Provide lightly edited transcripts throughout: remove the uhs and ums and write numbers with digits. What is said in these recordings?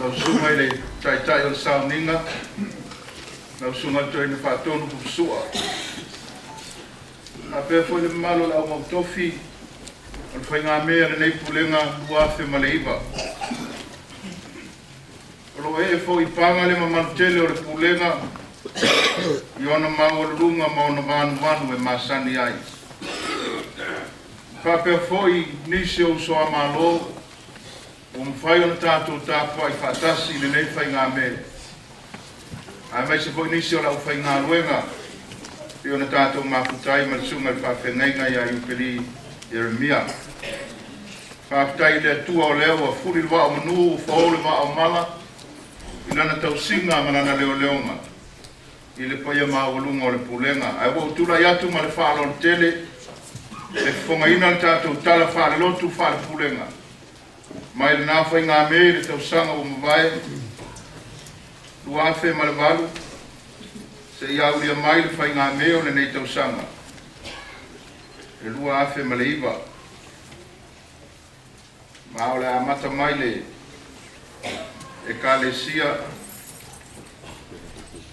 Lau Susuga i le Taitai o le Sauniga, lau Susuga i le Toeaina Faatonu Fufusu'a, faapea foi le mamalu o le au mautofi o le faigamea a lenei Pulega 2009. O lo o ee foi i paga le mamalu tele o le Pulega i ona maualuluga ma ona vanuvanu e masani ai. Faapea foi nisi o uso a Malo ua mafai ona tatou tapuai faatasi i lenei faigamea, aemaise foi nisi o le aufaigaluega pei ona tatou mafuta ai ma le susuga i le faafeagaiga ia Iupeli Ieremia. Faafetai i le Atua o lea ua fuli le vaa o manu fao le vaa o mala i lana tausiga ma lana leoleoga i le paia maualuga o le Pulega. Ae ua ou tulai atu ma le faaaloalo tele e fofogaina le tatou tala faalelotu faale-Pulega mai lena faigamea i le tausaga ua mavae 2008 seia aulia mai le faigamea o lenei tausaga e 2009. Ma o le amata mai le Ekalesia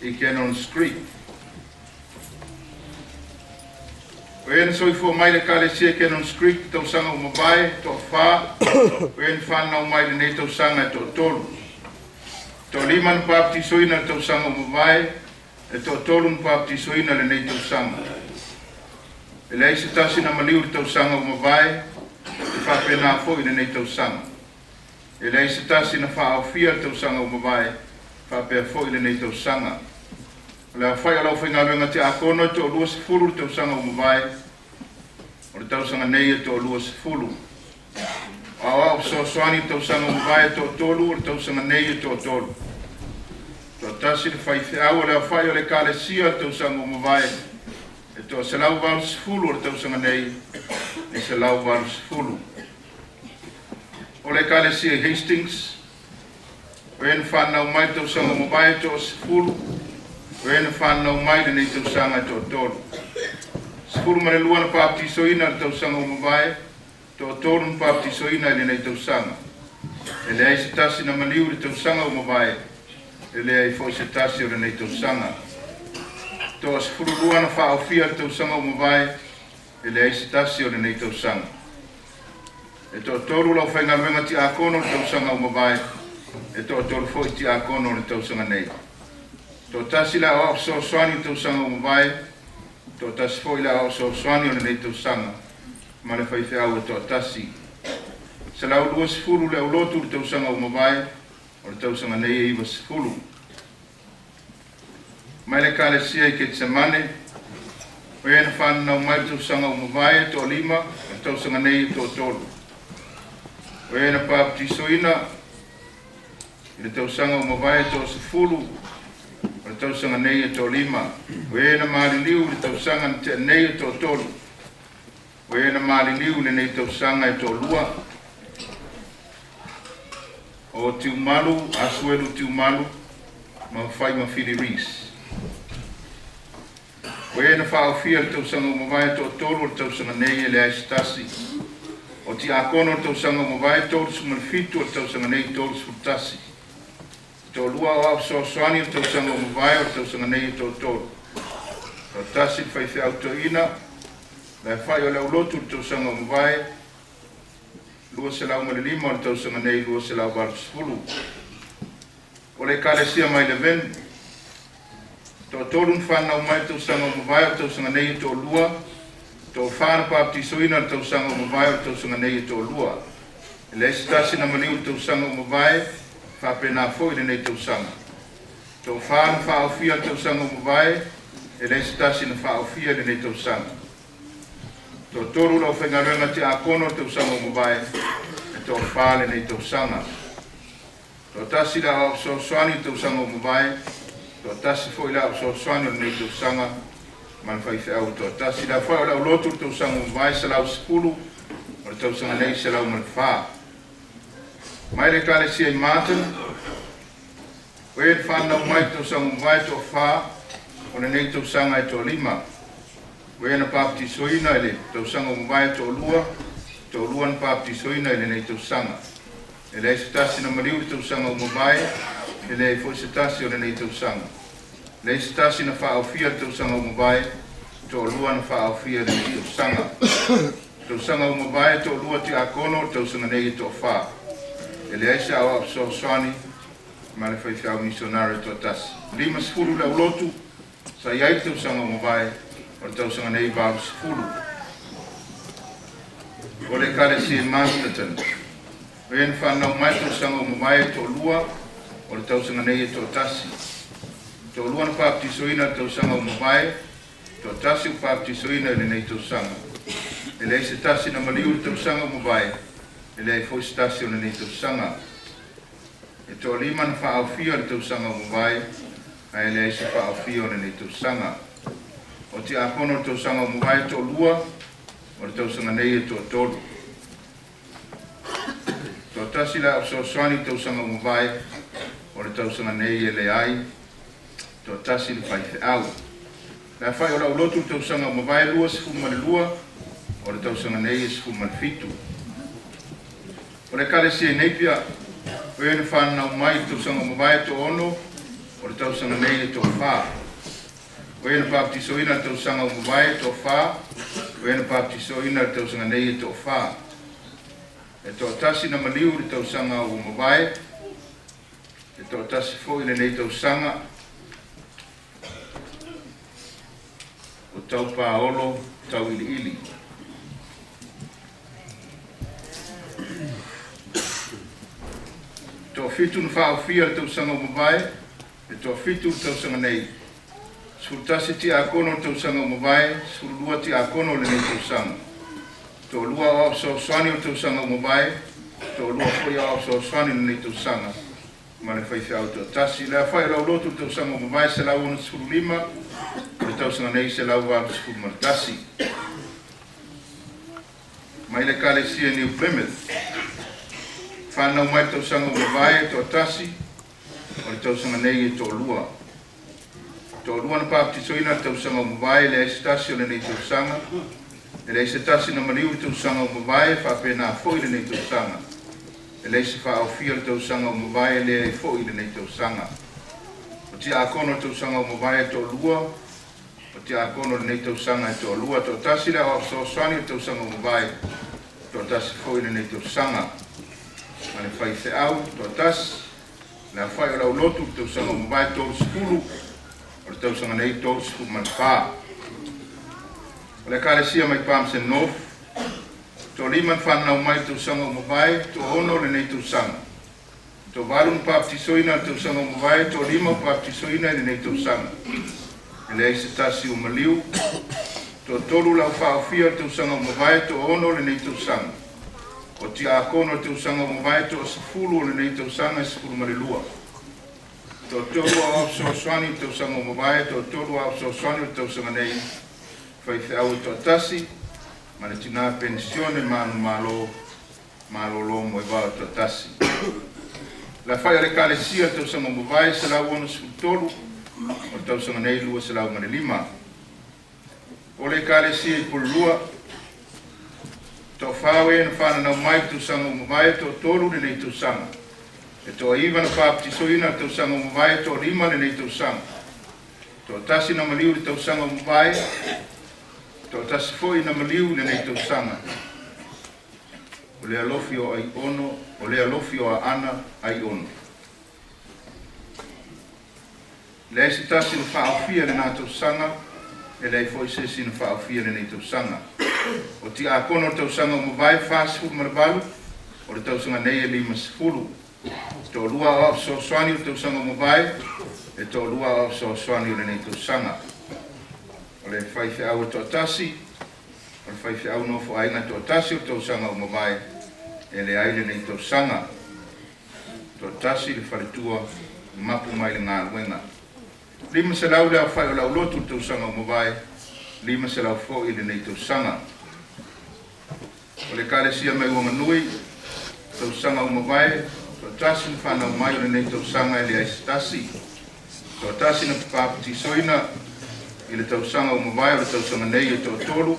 i Cannons Creek. O e na soifua mai le Ekalesia i Cannons Creek tausaga ua mavae e toafa, o e na fananau mai i lenei tausaga e toatolu. Toalima na baptisoina i le tausaga ua mavae, e toatolu na baptisoina i lenei tausaga. E leai se tasi na maliu i le tausaga ua mavae, e faapena foi i lenei tausaga. E leai se tasi na faaofia i le tausaga ua mavae, faapea foi i lenei tausaga. O le aofai o le aufaigaluega tiakono e 20 le tausaga ua mavae, o le tausaga nei e 20. O aoao fesoasoani i le tausaga ua mavae e toatolu, o le tausaga nei e toatolu. Toatasi le faifeau. O le aofai o le Ekalesia i le tausaga ua mavae e 180, o le tausaga nei e 180. O le Ekalesia i Hastings, o e na fananau mai le tausaga ua mavae e 10, o e na fananau mai lenei tausaga e toatolu. 12 na baptisoina i le tausaga ua mavae, toatolu na baptisoina i lenei tausaga. E leai se tasi na maliu i le tausaga ua mavae, e leai foi se tasi o lenei tausaga. 12 na faaofia i le tausaga ua mavae, e leai se tasi o lenei tausaga. E toatolu le aufaigaluega tiakono o le tausaga ua mavae, e toatolu foi tiakono o le tausaga nei. Toatasi le aoao fesoasoani i le tausaga ua mavae, toatasi foi le aoao fesoasoani o lenei tausaga ma le faifeau e toatasi. 120 le aulotu i le tausaga ua mavae, o le tausaga nei e 90. Mai le Ekalesia i Ketsemane, o e na fananau mai le tausaga ua mavae e toalima, o le tausaga nei e toatolu. O e na baptisoina i le tausaga ua mavae e 10, o le tausaga nei e toalima. O e na maliliu i le tausaga na tea nei e toatolu, o e na maliliu i lenei tausaga e toalua. O Tiumalu, Asuelu Tiumalu, ma Faima Fili Rees. O e na faaofia i le tausaga ua mavae e toatolu, o le tausaga nei e leai se tasi. O tiakono o le tausaga ua mavae 37, o le tausaga nei 31. Toalua aoao fesoasoani o le tausaga ua mavae, o le tausaga nei e toatolu. Toatasi le faifeau toeaina. Le aofai o le aulotu i le tausaga ua mavae 205, o le tausaga nei 280. O le Ekalesia mai Levin, toatolu na fananau mai le tausaga ua mavae, o le tausaga nei e toalua. Toafa na baptisoina i le tausaga ua mavae, o le tausaga nei e toalua. E leai se tasi na maliu i le tausaga ua mavae, faapena foi i lenei tausaga. Toafa na faaofia i le tausaga ua mavae, e leai se tasi na faaofia i lenei tausaga. Toatolu le aufaigaluega tiakono o le tausaga ua mavae, e toafa lenei tausaga. Toatasi le aoao fesoasoani i le tausaga ua mavae, toatasi foi le aoao fesoasoani o lenei tausaga ma le faifeau e toatasi. Le aofai o le aulotu i le tausaga ua mavae 110, o le tausaga nei 104. Mai le Ekalesia i Martin, o e na fananau mai le tausaga ua mavae e toafa, o lenei tausaga e toalima. O e na baptisoina i le tausaga ua mavae e toalua, toalua na baptisoina i lenei tausaga. E leai se tasi na maliu i le tausaga ua mavae, e leai foi se tasi o lenei tausaga. E leai se tasi na faaofia i le tausaga ua mavae, toalua na faaofia i lenei tausaga. Tausaga ua mavae, toalua tiakono, o le tausaga nei e toafa. E leai se aoao fesoasoani ma le faifeau misionare e toatasi. 50 le aulotu sa i ai le tausaga ua mavae, o le tausaga nei 80. O le Ekalesia i Masterton, o e na fanau mai le tausaga ua mavae e toalua, o le tausaga nei e toatasi. Toalua na papatisoina i le tausaga ua mavae, toatasi ua papatisoina i lenei tausaga. E leai se tasi na maliu i le tausaga ua mavae, e leai foi se tasi o lenei tausaga. E toalima na faaofia i le tausaga ua mavae, ae leai se faaofia o lenei tausaga. O tiakono o le tausaga ua mavae e toalua, o le tausaga nei e toatolu. Toatasi le fesoasoani i le tausaga ua mavae, o le tausaga nei e leai, toatasi le faifeau. Le aofai o le aulotu i le tausaga ua mavae 22, o le tausaga nei e 17. O le Ekalesia i Napier, o e na fananau mai i le tausaga ua mavae e 6, o le tausaga nei e toafa. O e na papatisoina i le tausaga ua mavae e toafa, o e na papatisoina i le tausaga nei e toafa. E toatasi na maliu i le tausaga ua mavae, e toatasi foi lenei tausaga, o Taupaolo Tauiliili. Toafitu na faaofia i le tausaga ua mavae, e toafitu le tausaga nei. 11 tiakono o le tausaga ua mavae, 12 tiakono o lenei tausaga. Toalua aoao fesoasoani o le tausaga ua mavae, toalua foi aoao fesoasoani o lenei tausaga ma le faifeau toatasi. Le aofai o le aulotu i le tausaga ua mavae 165, o le tausaga nei 181. Mai le Ekalesia New Plymouth, fanau mai le tausaga ua mavae e toatasi, o le tausaga nei e toalua. Toalua na papatisoina i le tausaga ua mavae, e leai se tasi o lenei tausaga. E leai se tasi na maliu i le tausaga ua mavae, faapena foi lenei tausaga. E leai se faaofia i le tausaga ua mavae, e leai foi lenei tausaga. O tiakono o le tausaga ua mavae e toalua, o tiakono o lenei tausaga e toalua. Toatasi le aoao fesoasoani o le tausaga ua mavae, toatasi foi lenei tausaga. Ma le faifeau toatasi. Le aofai o le aulotu i le tausaga ua mavae 30, o le tausaga nei 34. O le Ekalesia mai Palmerston North, toalima na fananau mai i le tausaga ua mavae, 6 lenei tausaga. Toavalu na papatisoina i le tausaga ua mavae, toalima ua papatisoina i lenei tausaga. E leai se tasi ua maliu. Toatolu le au faaofia i le tausaga ua mavae, 6 lenei tausaga. O tiakono o le tausaga ua mavae 10, o lenei tausaga e 12. Toatolu aoao fesoasoani i le tausaga ua mavae, toatolu aoao fesoasoani o le tausaga nei, faifeau e toatasi, ma le tina penisione manumalo malolo moevao e toatasi. Le aofai o le Ekalesia i le tausaga ua mavae 163, o le tausaga nei 205. O le Ekalesia i Pululua, toafa o e na fananau mai i le tausaga ua mavae, toatolu lenei tausaga. E toaiva na papatisoina i le tausaga ua mavae, toalima lenei tausaga. Toatasi na maliu i le tausaga ua mavae, toatasi foi na maliu i lenei tausaga. O le alofi o Aiono, o le alofi o Aana Aiono. Leai se tasi na faaofia i lena tausaga, e leai foi se isi na faaofia i lenei tausaga. O tiakono o le tausaga ua mavae 48, o le tausaga nei e 50. Toalua aoao fesoasoani o le tausaga ua mavae, e toalua aoao fesoasoani o lenei tausaga. O le faifeau e toatasi, o le faifeau nofoaiga e toatasi o le tausaga ua mavae, e leai lenei tausaga. Toatasi le faletua mapu mai le galuega. 500 le aofai o le aulotu i le tausaga ua mavae, 500 foi lenei tausaga. O le Ekalesia mai Uaganui, tausaga ua mavae, toatasi na fanau mai, o lenei tausaga e leai se tasi. Toatasi na papatisoina i le tausaga ua mavae, o le tausaga nei e toatolu.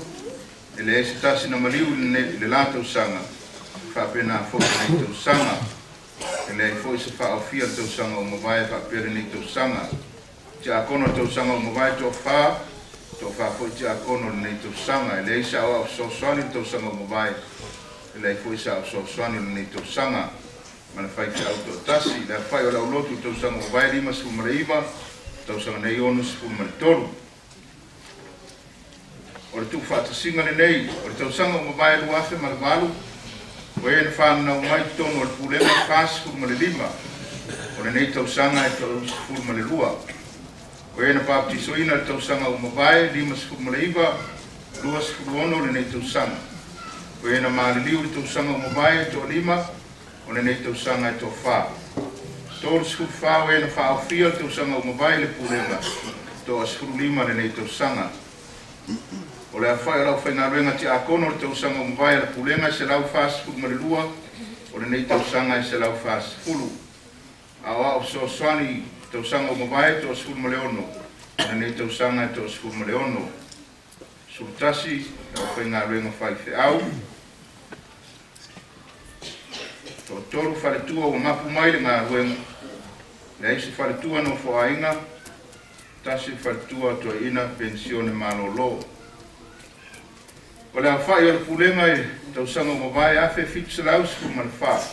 E leai se tasi na maliu i le la tausaga, faapena foi lenei tausaga. E leai foi se faaofia i le tausaga ua mavae faapea lenei tausaga. Tiakono o le tausaga ua mavae toafa, toafa foi tiakono o lenei tausaga. E leai se aoao fesoasoani i le tausaga ua mavae, e leai foi se aoao fesoasoani o lenei tausaga. Ma le faifeau toatasi. Le aofai o le aulotu i le tausaga ua mavae 59, tausaga nei 63. O le tuufaatasiga lenei o le tausaga ua mavae 2008, o e na fananau mai i totonu o le Pulega e 45, o lenei tausaga e 32. O e na papatisoina i le tausaga ua mavae 59, 26 lenei tausaga. O e na maliliu i le tausaga ua mavae e toalima, o lenei tausaga e toafa. 34 o e na faaofia le tausaga ua mavae i le Pulega, 15 lenei tausaga. O le aofai o le aufaigaluega tiakono o le tausaga ua mavae a le Pulega e 142, o lenei tausaga e 140. Aoao Fesoasoani tausaga ua mavae 16, o lenei tausaga e 16. 11 le aufaigaluega faifeau. Toatolu faletua ua mapu mai le galuega, leai se faletua nofoaiga, tasi le faletua toeaina penisione malolo. O le aofai o le Pulega i le tausaga ua mavae 1714,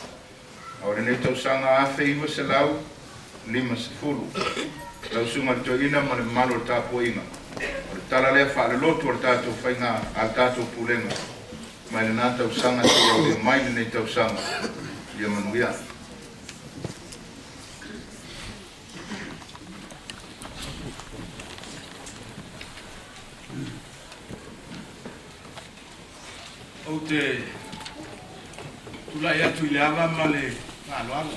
a o lenei tausaga 1950. Lau Susuga i le Toeaina ma le mamalu o le tapuaiga, o le tala lea faalelotu o le tatou faiga a le tatou Pulega mai lena tausaga seia aulia mai lenei tausaga. Ia manuia. Ou te tulai atu i le ava ma le faaaloalo.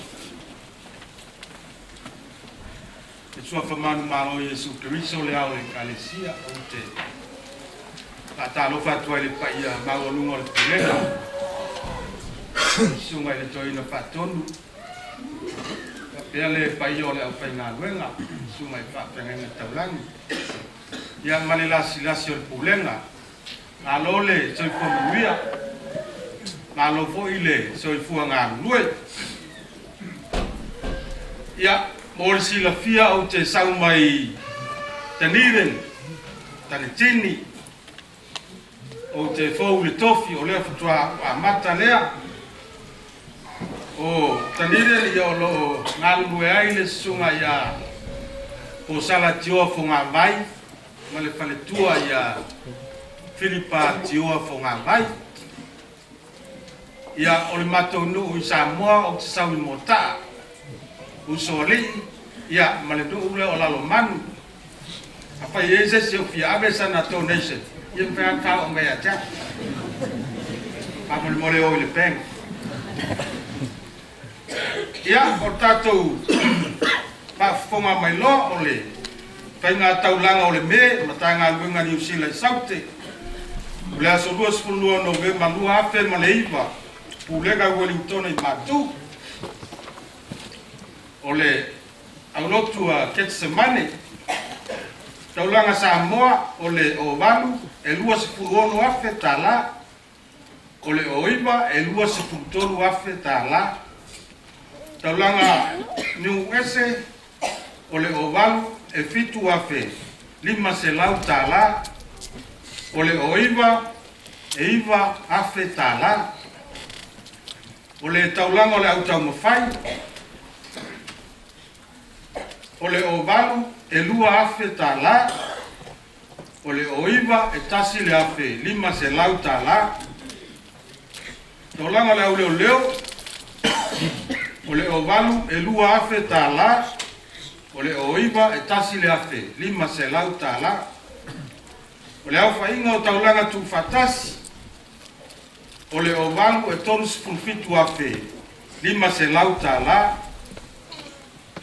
I le suafa manumalo o Iesu Keriso le Ao o le Ekalesia, ou te faatalofa atu ai i le paia maualuga o le Pulega, le Susuga i le Toeaina Faatonu, faapea le paia o le aufaigaluega, Susuga i Faafeagaiga Taulagi, ia ma le lasilasi o le Pulega. Malo le soifua manuia, malo foi le soifua galulue. Ia, mo le silafia ou te sau mai Dunedin, Tanitini, ou te fou i le tofi o lea faatoa ou amata lea. O Dunedin ia o lo o galulue ai le susuga ia Posala Tioa Fogavai ma le faletua ia Filipa Tioa Fogavai. Ia, o le matou nuu i Samoa ou te sau i Motaa, Usoalii, ia, ma le nuu lea o Lalomanu. Afai e i ai se isi o fia ave sana donation, ia mafai lava ona faaoo mai ia te au. Faamolemole o i le bank. Ia, o le tatou faafofoga mai loa o le faiga taulaga o le me Matagaluega Niu Sila i Saute, o le aso 22 Novema 2009, Pulega Uelintone i Matu, o le aulotu a Ketsemane, taulaga Samoa o le Ovalu e $26,000 tālā, o le Oiva e $23,000 tālā. Taulaga Niu Ese o le Ovalu e $7,500 tālā, o le Oiva e $9,000 tālā. O le taulaga o le Autaumafai o le Ovalu e $2,000 tālā, o le Oiva e $1,500 tālā. Taulaga o le Auleoleo o le Ovalu e $2,000 tālā, o le Oiva e $1,500 tālā. O le aofaiga o taulaga tuufaatasi o le Ovalu e $37,500 tālā,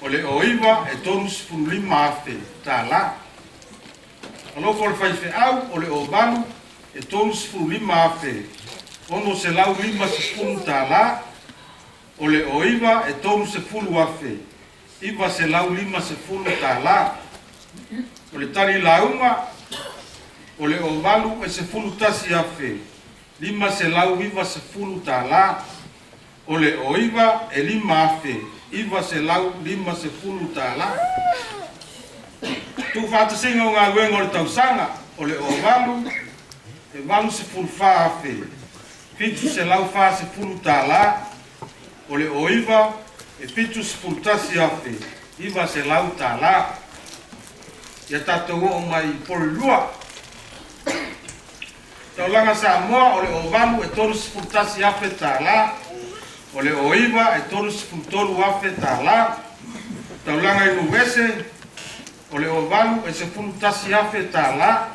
o le Oiva e $35,000 tālā. Alofa o le faifeau o le Ovalu e $35,650 tālā, o le Oiva e $30,950 tālā. O le tali lauga o le Ovalu e $11,590 tālā. O le 9 e $5,950. Tuufaatasiga o galuega o le tausaga, o le 8 e $84,740. O le 9 e $71,900. Ia tatou oo mai i Upolu 2. Taulaga Samoa, o le 8 e $31,000. O le 9 e $33,000. Taulaga i Nuu-ese, o le 8 e $11,000.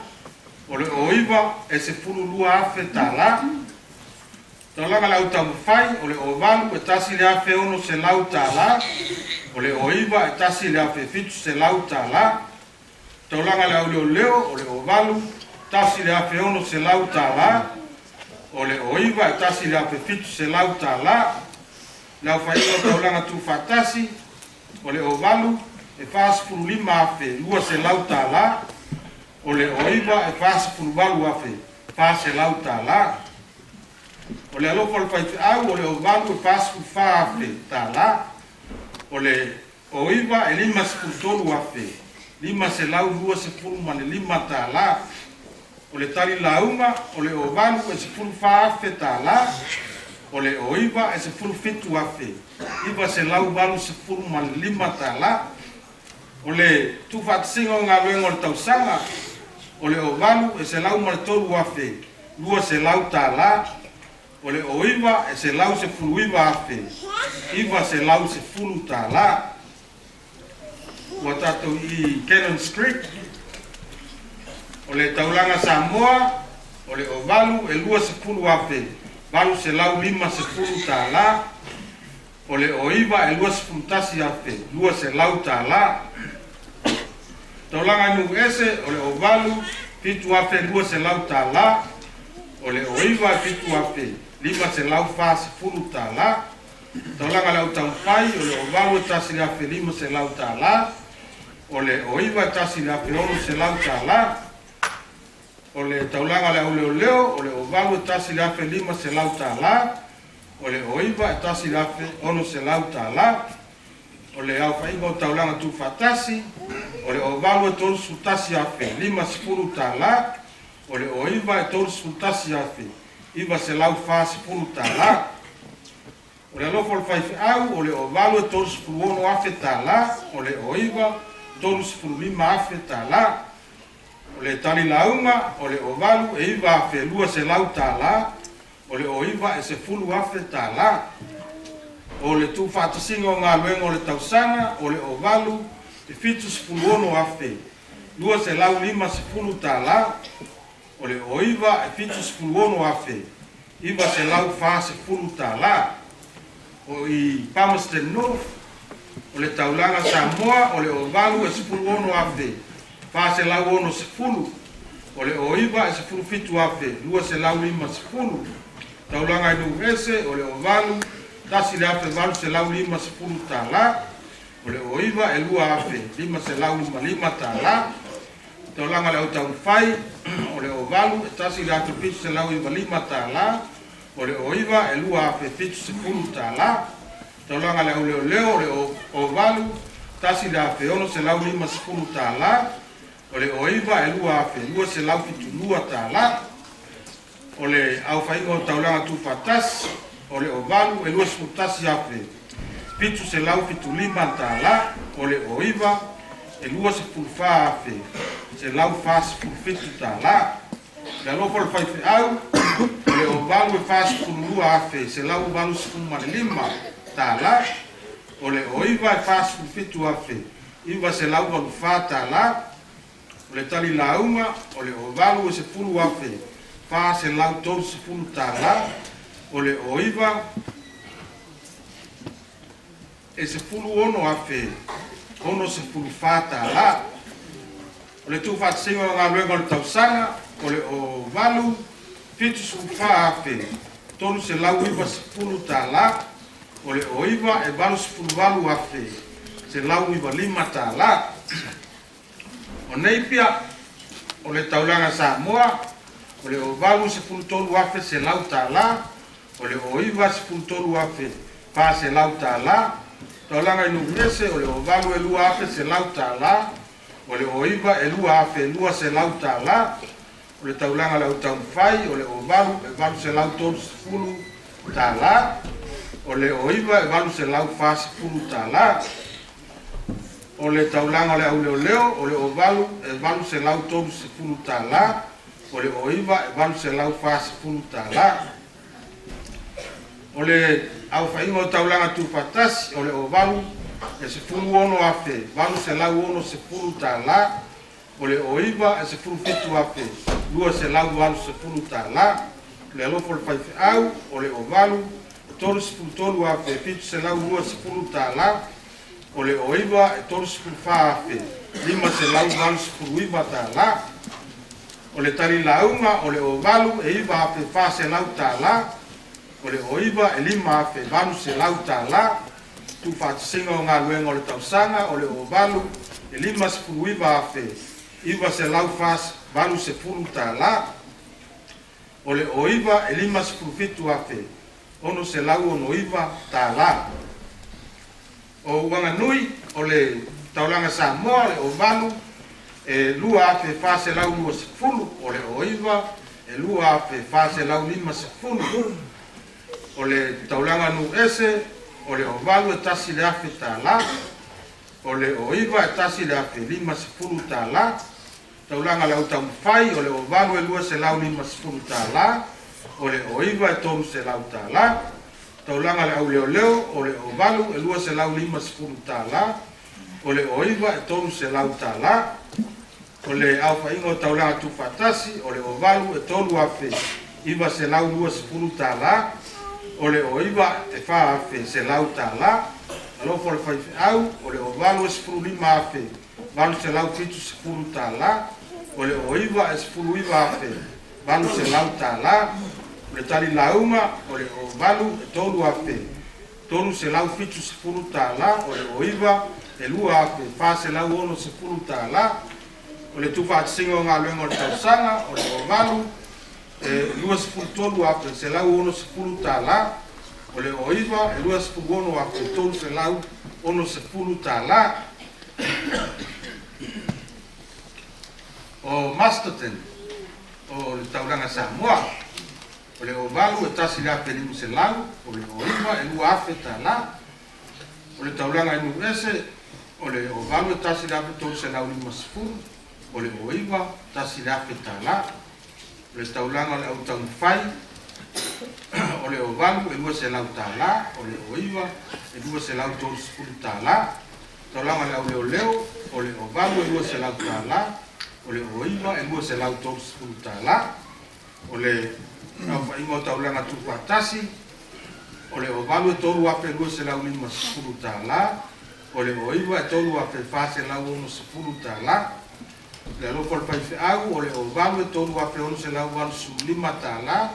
O le 9 e $12,000. Taulaga le Autaumafai, o le 8 e $1,600. O le 9 e $1,700. Taulaga le Auleoleo, o le 8 $1,600. O le 9 e $1,700. Le aofaiga o taulaga tuufaatasi, o le 8 e $45,200. O le 9 e $48,400. O le alofa o le faifeau, o le 8 e $44,000. O le 9 e $53,525. O le tali lauga, o le 8 e $14,000. O le 9 e $17,985. O le tuufaatasiga o galuega o le tausaga, o le 8 e $103,200. O le 9 e $119,910. Ua tatou i Cannons Creek. O le taulaga Samoa, o le 8 e $20,850. O le 9 e $21,200. Taulaga Nuu-ese, o le 8 $7,200. O le 9 e $7,540. Taulaga le Autaumafai, o le 8 e $1,500. O le 9 e $1,600. O le taulaga le Auleoleo, o le 8 e $1,500. O le 9 e $1,600. O le aofaiga o taulaga tuufaatasi, o le 8 e $31,050. O le 9 e $31,940. O le alofa o le faifeau, o le 8 e $36,000. O le 9 $35,000. O le tali lauga, o le 8 e $9,200. O le 9 e $10,000. O le tuufaatasiga o galuega o le tausaga, o le 8 e $76,250. O le 9 e $76,940. O i Palmerston North, o le taulaga Samoa, o le 8 e $16,460. O le 9 e $17,250. Taulaga i Nuu-ese, o le 8 $1,850. O le 9 e $2,555. Taulaga le Autaumafai, o le 8 e $1,795. O le 9 e $2,070. Taulaga le Auleoleo, o le 8 $1,650. O le 9 e $2,272. O le aofaiga o taulaga tuufaatasi, o le 8 e $21,775. O le 9 e $24,147. Le alofa o le faifeau, o le 8 e $42,185. O le 9 e $47,984. O le tali lauga, o le 8 e $10,430. O le 9 e $16,064. O le tuufaatasiga o galuega o le tausaga, o le 8 $74,390. O le 9 e $88,195. O nei pia, o le taulaga Samoa, o le 8 $13,100. o le O9 e $13,400. Taulaga i Nuuese, o le O8 e $2,100. O le O9 e $2,200. O le taulaga le au taumafai, o le O8 e $830. O le O9 e $840. O le taulaga o le auleoleo, o le O8 e $830. O le O9 e $840. O le aofaiga o taulaga tuufaatasi, o le O8 e $16,860. O le O9 e $17,280. Le alofa o le faifeau, o le O8 e $33,720. O le O9 e $34,589. O le talilauga, o le O8 e $9,400. O le O9 e $5,800. Tuufaatasiga o galuega o le tausaga, o le O8 e $59,980. O le O9 e $57,669. O Uaganui, o le taulaga Samoa, o le O8 e 2,420. O le O9 e 2,450. O le taulaga Nuuese, o le O8 e $1,000. O le O9 e $1,050. Taulaga le au taumafai, o le O8 e $250. O le O9 e $300. Taulaga le auleoleo, o le O8 e $250. O le O9 e $300. O le aofaiga o taulaga tuufaatasi, o le O8 e $3,920. O le O9 e $4,100. Alofa o le faifeau, o le O8 e $15,870. O le O9 e $19,800. O le talilauga, o le O8 e $3,370. O le O9 e $2,460. O le tuufaatasiga o galuega o le tausaga, o le O8 e $23,160. O le O9 e $26,360. O Masterton, o le taulaga Samoa, o le O8 e $1,500. O le O9 e $2,000. O le taulaga i Nuuese, o le O8 e $1,350. O le O9 $1,000. O le taulaga o le au taumafai, o le O8 e $200. O le O9 e $230. Taulaga o le auleoleo, o le O8 e $200. O le O9 e $230. O le aofaiga o taulaga tuufaatasi, o le O8 e $3,250. O le O9 e $3,460. Le alofa o le faifeau, o le O8 e $3,685.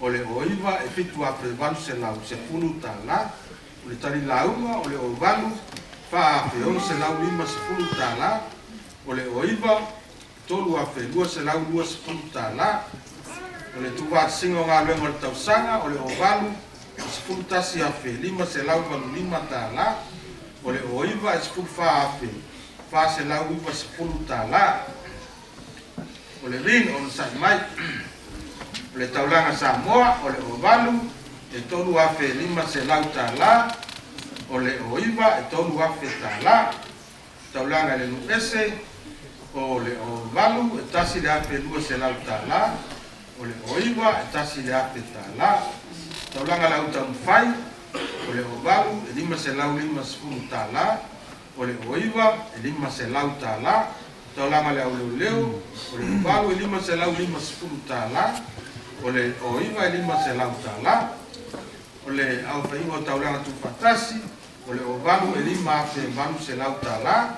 O le O9 e $7,810. O le talilauga, o le O8 $4,650. O le O9 $3,220. O le tuufaatasiga o galuega o le tausaga, o le O8 e $11,585. O le O9 e $14,490. O le rin o le sa'i mai, o le taulaga Samoa, o le O8 e $3,500. O le O9 e $3,000. Taulaga i le Nuuese, o le O8 e $1,200. O le O9 e $1,000. Taulaga le au taumafai, o le O8 e $550. O le O9 e $500. Taulaga le auleoleo, o le O8 e $550. O le O9 e $500. O le aofaiga o taulaga tuufaatasi, o le O8 e $5,800.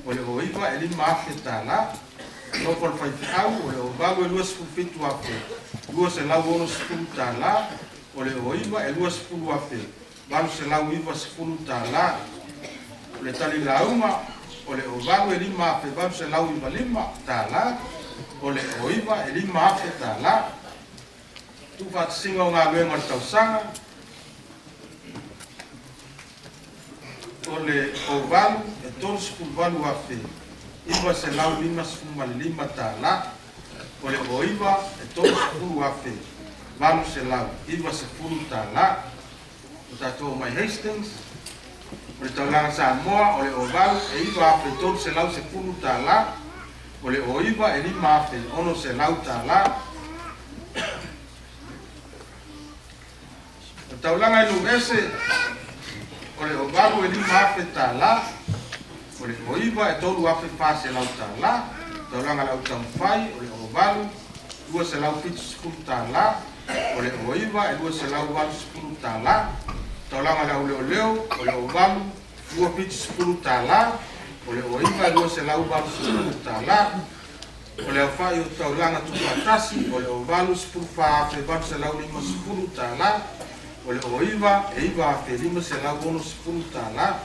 O le O9 e $5,000. Alofa o le faifeau, o le O8 e $27,260. O le O9 e $20,890. O le talilauga, o le O8 e $5,895. O le O9 e $5,000. Tuufaatasiga o Galuega o le Tausaga, o le O8 e $38,955 tala. O le O9 e $30,890 tala. O tatou mai Hastings, o le taulaga Samoa, o le O8 e $9,310 tala. O le O9 e $5,600 tala. O le taulaga i Nuuese, o le O8 e $5,000 tala. O le O9 e $3,400 tala. Taulaga le Autaumafai, o le O8 270 tala. O le O9 e 280 tala. Taulaga le Auleoleo, o le O8 270 tala. O le O9 e 280 tala. O le aofa'i o taulaga tuufaatasi, o le O8 14,850 tala. O le O9 e $9,560 tala.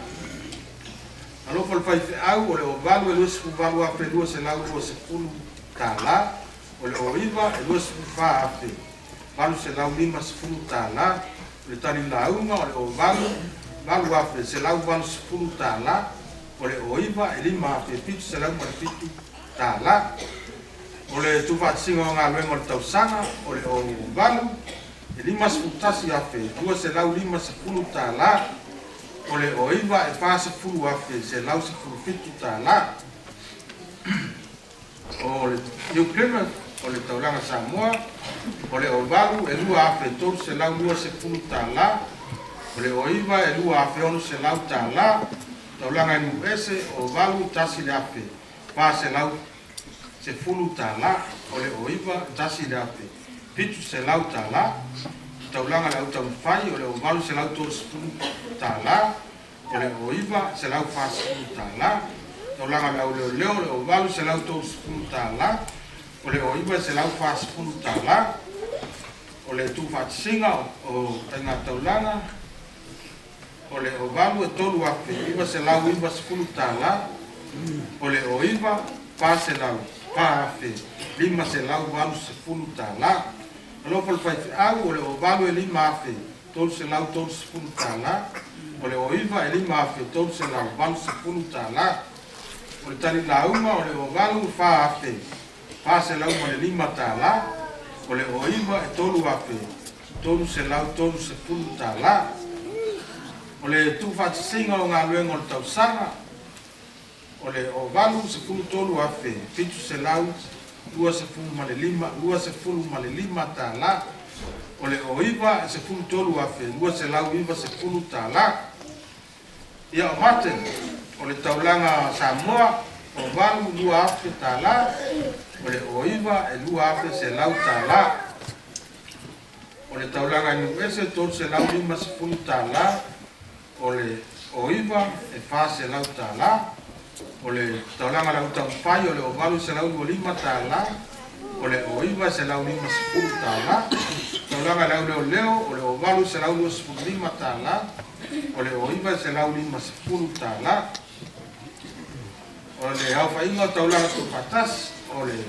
Alofa le faifeau, o le O8 e $28,220 tala. O le O9 e $24,850 tala. O le talilauga, o le O8 8,180 tala. O le O9 e $5,707 tala. O le tuufaatasiga o galuega o le tausaga, o le O8 e $51,250 tala. O le O9 e $40,117 tala. O le New Plymouth, o le taulaga Samoa, o le O8 e $2,320 tala. O le O9 e $2,600 tala. Taulaga i Nuuese, O8 $1,410 tala. O le O9 $1,700 tala. Taulaga le Autaumafai, o le O8 $130 tala. O le O9 $140 tala. Taulaga le Auleoleo, o le O8 $130 tala. O le O9 $140 tala. O le tuufaatasiga o taiga taulaga, o le O8 e $3,990 tala. O le O9 $404,580 tala. Alofa le faifeau, o le O8 e $5,330 tala. O le O9 e $5,380 tala. O le talilauga, o le O8 $4,405 tala. O le O9 e $3,330 tala. O le tuufaatasiga o galuega o le tausaga, o le O8 $13,725 25 tala. O le O9 e $13,290 tala. Ia, o Martin, o le taulaga Samoa, O8 $2,000 tala. O le O9 e $2,100 tala. O le taulaga i Nuuese 350 tala. O le O9 e $400 tala. O le taulaga le Autaumafai, o le O8 $125 tala. O le O9 $150 tala. Taulaga le Auleoleo, o le O8 $125 tala. O le O9 $150 tala. O le aofaiga o taulaga tuufaatasi, o le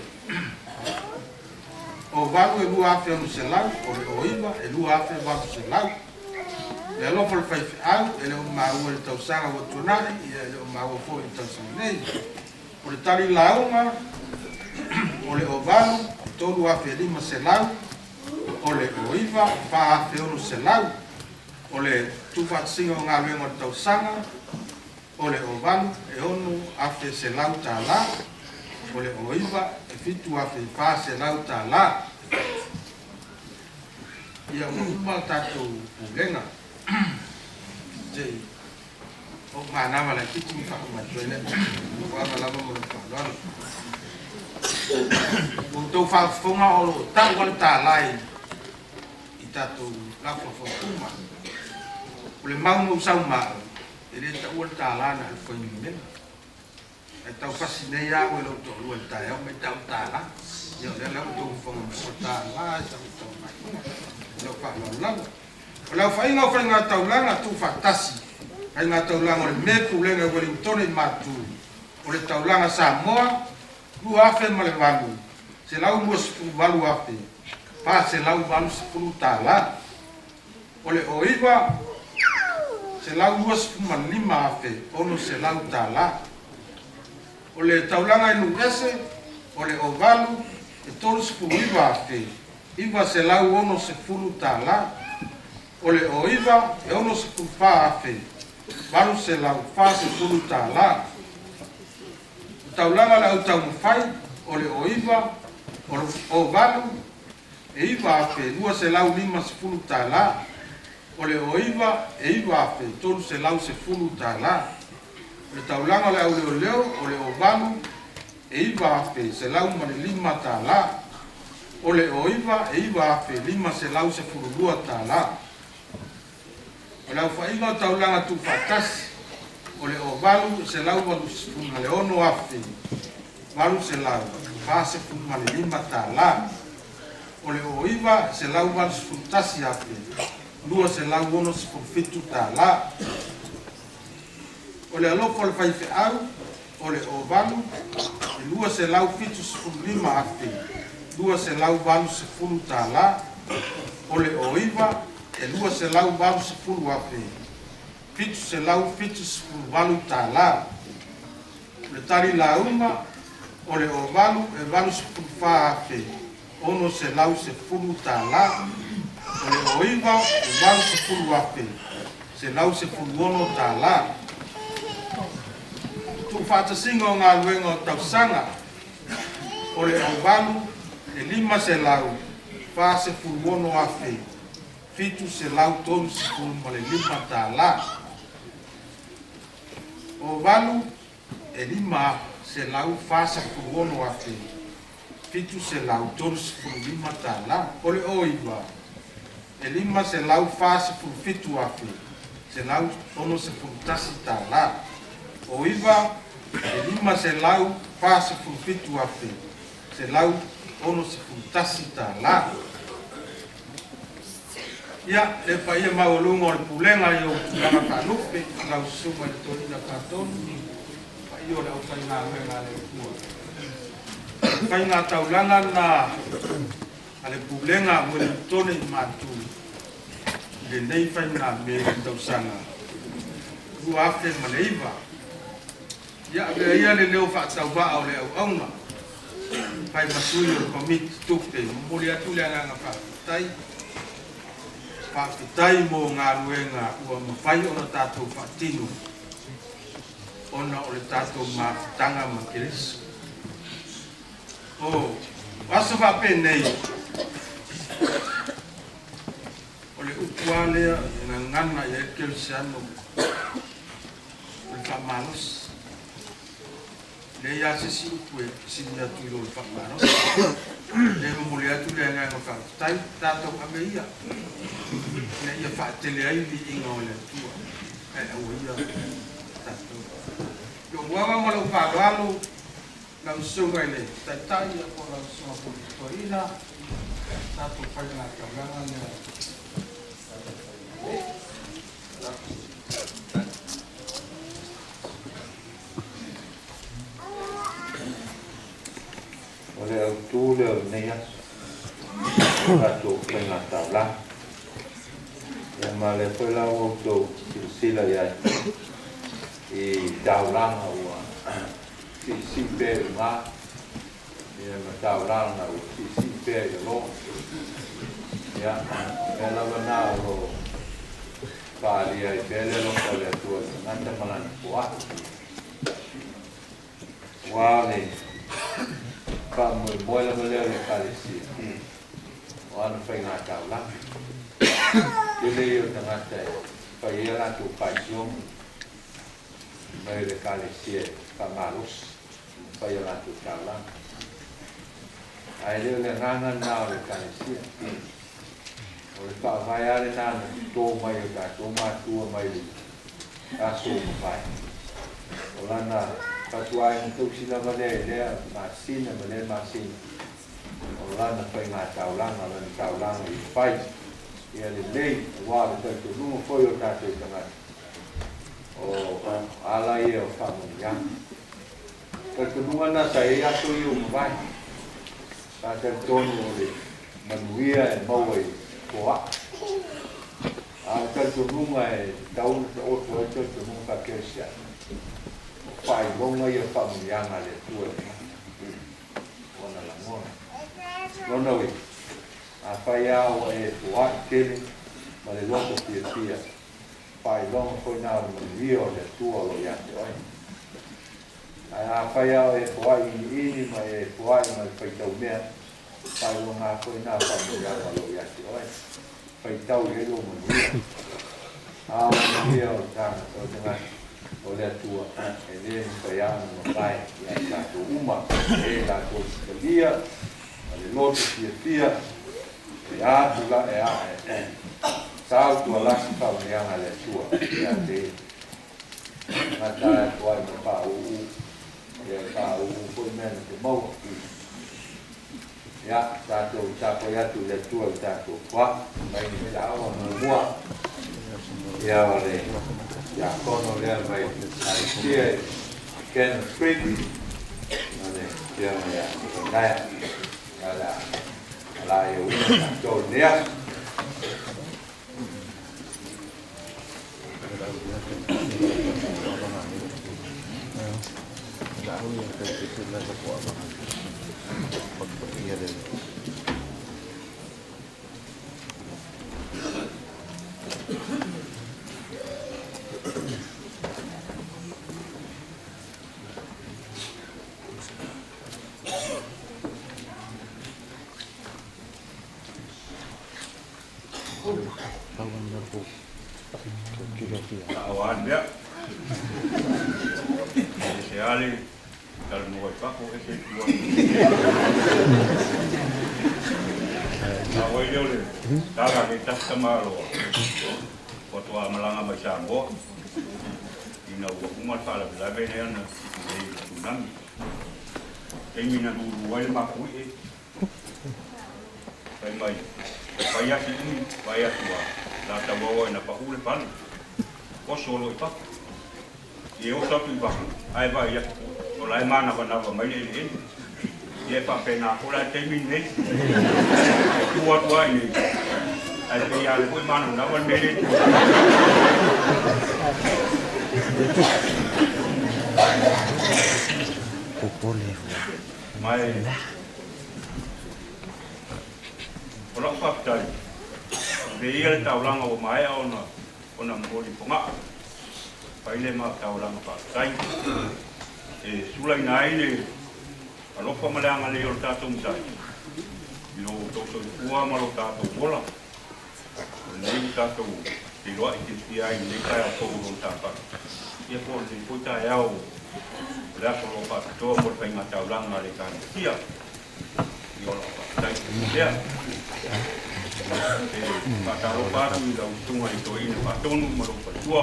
O8 e 2,600. O le O9 e 2,800. Le alofa o le faifeau, e le o maua i le tausaga ua tuanai, ia e le o maua foi i le tausaga nei. O le talilauga, o le O8 3,500. O le O9 4,600. O le tuufaatasiga o galuega o le tausaga, o le O8 e $6,100 tala. O le O9 e $7,400 tala. Ia, ua uma tatou pulega sei o manava laititi ma faauma atu ai lea ava lava mo le faaaloalo. Ua outou faafofoga o loo tau a le tālai i tatou lafoafoatuma. O le mau na ou sauma'o e lē taua le tālā na o le fuainumera ae tau fasi nei a'u e lou toalua le taeao mai tau tālā. Ia, o lea la ua tou fofoga mai o tālā e tau mai lau faaaloalo lava. O le aofaiga o faiga taulaga tuufaatasi, faiga taulaga o le me pulega i Ueligitone i Matu, o le taulaga Samoa 2,008, 128. $480. O le O9 $125,600. O le taulaga i Nuuese o le O8 e $39,960. O le O9 e $64,840. O taulaga le autaumafai o le O9 o le O8 e $9,250. O le O9 e $9,310. O le taulaga o le auleoleo o le O8 e $9,105. O le O9 e $9,512. O le aofaiga o taulaga tuufaatasi o le O8 e $186,845. O le O9 e $181,267. O le alofa o le faifeau o le O8 e $275,280. O le O9 e $280,778. O le tali lauga o le O8 e $84,610. O le O9 e $80,116. Tuufaatasiga o galuega o tausaga o le O8 e $546,735. O8 e $546,735. O le O9 e $547,161. O9 e $547,161. Ia, le paia maualuga o le pulega i ou tulaga faalupe, lau susuga i le Toeaina Faatonu, paia o le aufaigaluega a le Atua. Faiga taulaga na a le pulega ua tone i matu i lenei faiga me le tausaga 2009. Ia avea ia le leo faatauvaa o le auauna fai ma sui o le komiti tupe, momoli atu le agaga faafetai. Faafetai mo galuega ua mafai ona tatou faatino ona o le tatou mafutaga ma Keriso. O aso faapenei o le upu lava lea e gagana i ai le kerisiano o le faamalosi. Leai lava se isi upu e sili atu i lo le faamalosi. Le momoli atu le agaga faafetai, tatou ave ia ina ia faatele ai liiga o le Atua ae aua ia tatou. Lou ava ma lou faaaloalo, lau susuga i le Taitai po o lau susuga foi i le Toeaina, tatou faiga taulaga lea. O le autū lea o lenei aso, tatou faiga taulaga. Ia ma lea foi la ua outou silasila i ai i taulaga ua siisii pea i luga, ia ma taulaga ua siisii pea i lalo. Ia, mea lava na o lo o faaalia ai pea le alofa o le Atua i le tagata ma lana foai. Aua o le faamoemoe lava lea o le Ekalesia, o ana faiga taulaga. Tele ia o tagata e fai ai a latou faitioga mai le Ekalesia e faamalosi ma fai a latou taulaga. Ae le o le agaga lena o le Ekalesia. O le faavae lava lena na toto mai e o tatou matua mai le aso ua mavae. O lana fatuaiga tausi lava lea i lea masina ma lea masina. O lana faiga taulaga, o lana taulaga i fai ia lelei, aua le talitonuga foi o tatou tagata. O ala ia o faamanuiaga. Talitonuga na sa i ai aso ia ua mavae. Sa talitonu o le Manuia e maua i foaʻi. A o le talitonuga e tatau ona taoto ai le talitonuga faa-kerisiano, o faailoga ia o faamanuiaga a le Atua i le tagata, o ana lagona. Lona uiga, afai lava ua e foaʻi tele ma le loto fiafia, faailoga foi na o le manuia o le Atua o lo o ia te oe. Ae afai lava o e foaʻi iniini ma e foaʻi ma le faitaumea, Faailoga foi na faamanuiaga o lo o ia te oe. Faitau i ai lou manuia. A o le manuia o le tagata, o le tagata, o le Atua, e le mafai lava ona mavae ia i tatou uma, e latou te talia ma le loto fiafia, e a tula, e a, e sautualasi faamanuiaga a le Atua ia te ia. Tagata e toai ma le paauu, ia e paauu foi mea na te maua. Ia, tatou tapuai atu i le Atua i tatou foaʻi mai le taoa muamua. Ia, o le tiakono lea mai Alesia i Cannons Creek, o le afioga ia Sefanaia. Ia, o le a alaiauina tatou i lenei aso. Se ale talanoa i fafo ese i tua. A oi lea o le tala a tasi tamaloa faatoa malaga mai Samoa ina ua uma le faalavelave lea na tupu nei i le tsunami. Taimi na lulu ai le mafuie Fai mai, fai asi umi, vaai atu a la tauaoa ina paʻu le fale. Oso loa i fafo. Ia e oso atu i fafo, ae vaai atu, o la e manavanava mai le eleele. Ia e faapena foi la i le taimi lenei. E tu atu lava i inei, ae pei lava o lea foi e manavanava le mea lea e tu atu. Ma e O lau faafetai, ave ia le taulaga ua maea ona ona momoli i Fogaa, fai le ma taulaga faafetai e sulaina ai le alofa ma le agalelei o le tatou Matai i lo outou soifua ma lo tatou ola. O lenei ua tatou feiloai fiafia ai i lenei taeao fou o lona tapala, ia po o lenei foi taeao o le aso o lo o faapitoa mo le faiga taulaga a le Ekalesia. Ia o lau faafetai lea. E faatalofa atu i lau Susuga i le Toeaina Faatonu ma lou faletua,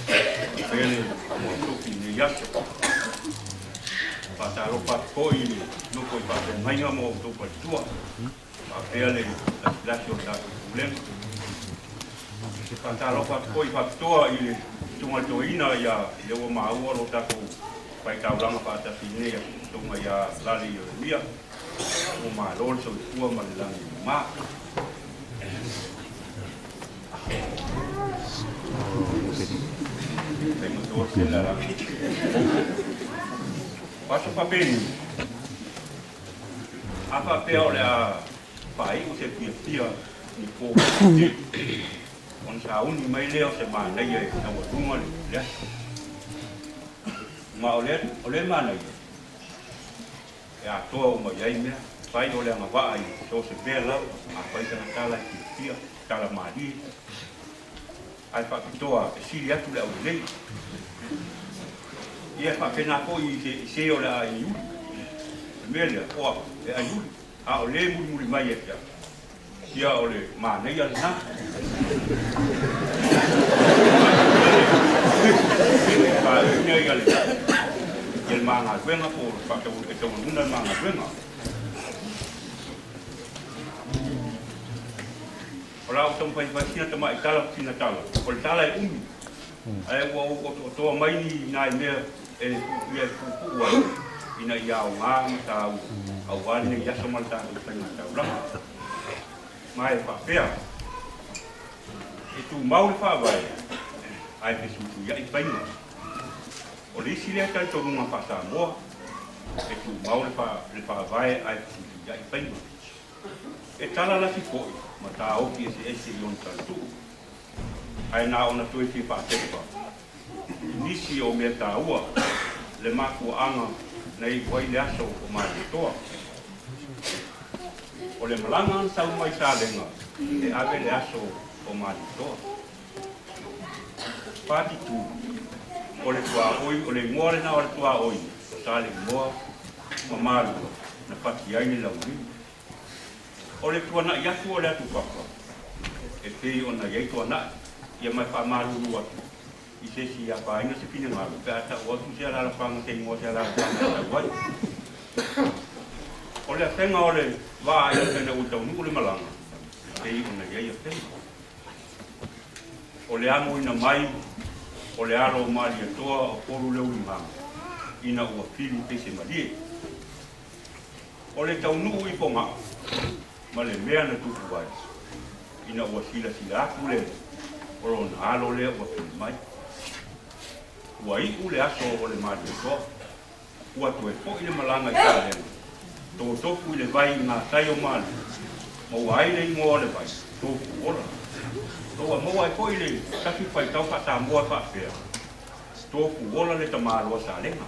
faapea le Moetofi i lenei aso. Faatalofa atu foi i le nofo i faafeagaiga ma outou faletua, faapea le lasilasi o le tatou Pulega. Faatalofa atu foi faapitoa i le Susuga i le Toeaina ia lea ua maua lo tatou faitaulaga faatasi i lenei aso Susuga ia Lale Ieremia. Ua malo le soifua ma le lagi e mama. O aso faapeni, a faapea o le a faaiu se fiafia i po tele, ona sauni mai lea o se manaia e taualuga le aso. Ma o lea, o lea manaia e atoa uma i ai mea, fai o le agavaa i so o se mea lava, a fai sana tala e fiafia, tala malie, ae faapitoa e sili atu le aulelei. Ia e faapena foi i se, i se o le a iuli. O le mea lea, o au, e aiuli, a o le mulimuli mai ia te au, ia o le manaia lena. Faaiuina ia le, ia le ma galuega po o le e taualuga le ma galuega. O la ou taumafai e fai sina tamai tala sina tala, o le tala e umi, ae ua ou otootoa mai ni nai mea e puupuu e puupuu ai ina ia aoga ma taua aua lenei aso ma le tatou faiga taulaga. Ma e faapea, e tumau le Faavae ae fesuisuia'i faiga. O le isi lea talitonuga faa-Samoa, e tumau le Faavae ae fesuisuia'i faiga. E tala lasi foi ma taofi eseese i ona talatuu, ae na ona toe fia faatepa i nisi o mea taua le mafuaaga na iu ai le aso o Malietoa. O le malaga na sau mai Salega e ave le aso o Malietoa. 42, o le tuaoi, o le igoa lena o le tuaoi o Saleimoa ma Malua na fati ai le laulima. O le tuanai atu o le atupapa e pei ona i ai tuanai, ia ma e faamalulu atu i se isi ia afaina se finagalo pe a tau atu se alaalafaga se igoa se alaalafaga e tau ai. O le afega o le vaa i uta ina ua taunuu le malaga e pei ona i ai afega. O le amoina mai o le alo o Malietoa o Polu-le-Ulimaga ina ua fili pese malie. O le taunuu i Fogaa ma le mea na tupu ai ina ua silasila atu le o lona alo lea ua fili mai. Ua iu le aso o le Malietoa, ua toe foi le malaga i Salega, totofu i le vai i gatai o Malua, maua ai le igoa o le vai, Tofu Ola. Ua maua ai foi le tasi faitau faa-Samoa e faapea, Tofu ola le tamaloa Salega.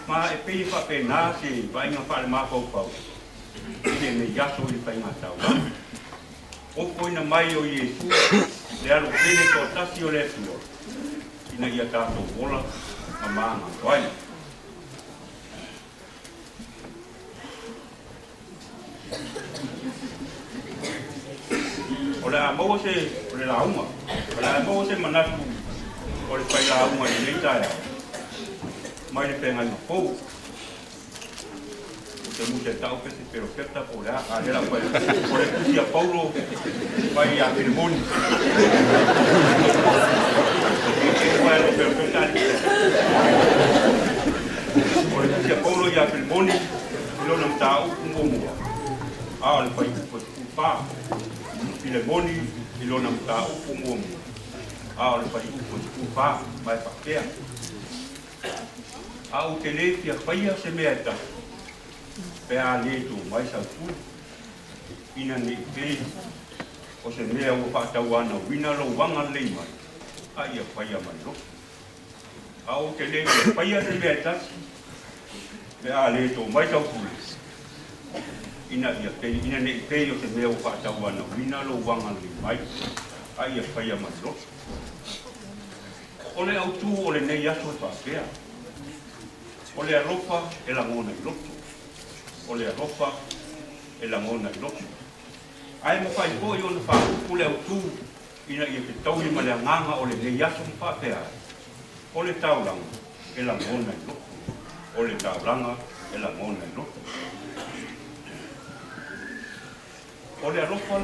Ma e pei e faapena se vaaiga faalemafaufau i lenei aso i le faiga taulaga. Ofoina mai o Iesu le alo pele toatasi o le Atua ina ia tatou ola ma magalo ai. O le a maua se o le lauga, o le a maua se manatu o le failauga i lenei taeao mai le feagaiga fou. O te mute tau pe se perofeta po o le a, a lea la ua o le tusi a Paulo mai ia Filemoni. E lo perofeta ali. O le tusi a Paulo ia Filemoni i lona mataupu muamua, a o le fuaiupu e 14. Filemoni i lona mataupu muamua, a o le fuaiupu e 14, ma e faapea: A ou te lē fia faia se mea e tasi, pe a lē tō mai sau pule, ina ne i pei o se mea ua faatauanauina lou agalelei mai, a ia faia ma le loto. A ou te lē fia faia se mea e tasi, pe a lē tō mai sau pule, ina ia pei, ina ne i pei o se mea ua faatauanauina lou agalelei mai, a ia faia ma le loto. O le autū o lenei aso e faapea, o le alofa e lagona i loto. O le alofa e lagona i loto. Ae mafai foi ona faaupu le autū ina ia fetaui ma le agaga o lenei aso ma faapea ai, o le taulaga e lagona i loto. O le taulaga e lagona i loto. O le alofa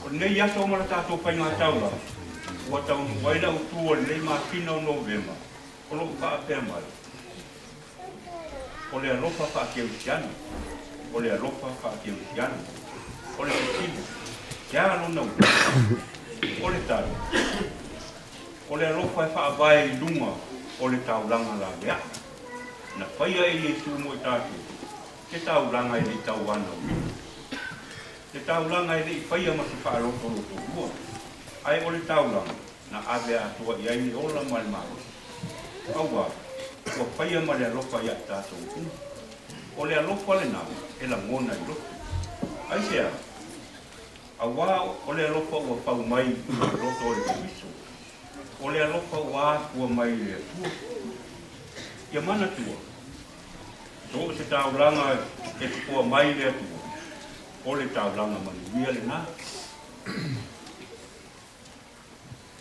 o lenei aso ma le tatou faiga taulaga ua taunuu ai le autū o lenei masina o Novema o loo faapea mai, o le alofa faakerisiano. O le alofa faakerisiano. O le fesili, te a lona uiga? O le tali, o le alofa e faavae i luga o le taulaga laveai na faia e Iesu mo i tatou, se taulaga e le i tauanauina, se taulaga e le i faia ma se faalotolotolua, ae o le taulaga na ave atoa i ai le ola ma le malosi, auā ua faia ma le alofa iā i tatou uma. O le alofa lenā e lagona i loto. Aisea? Auā o le alofa ua fau mai i le loto o le Keriso. O le alofa ua afua mai i le Atua. Ia manatua, so o se taulaga e totoa mai i le Atua, o le taulaga manuia lenā.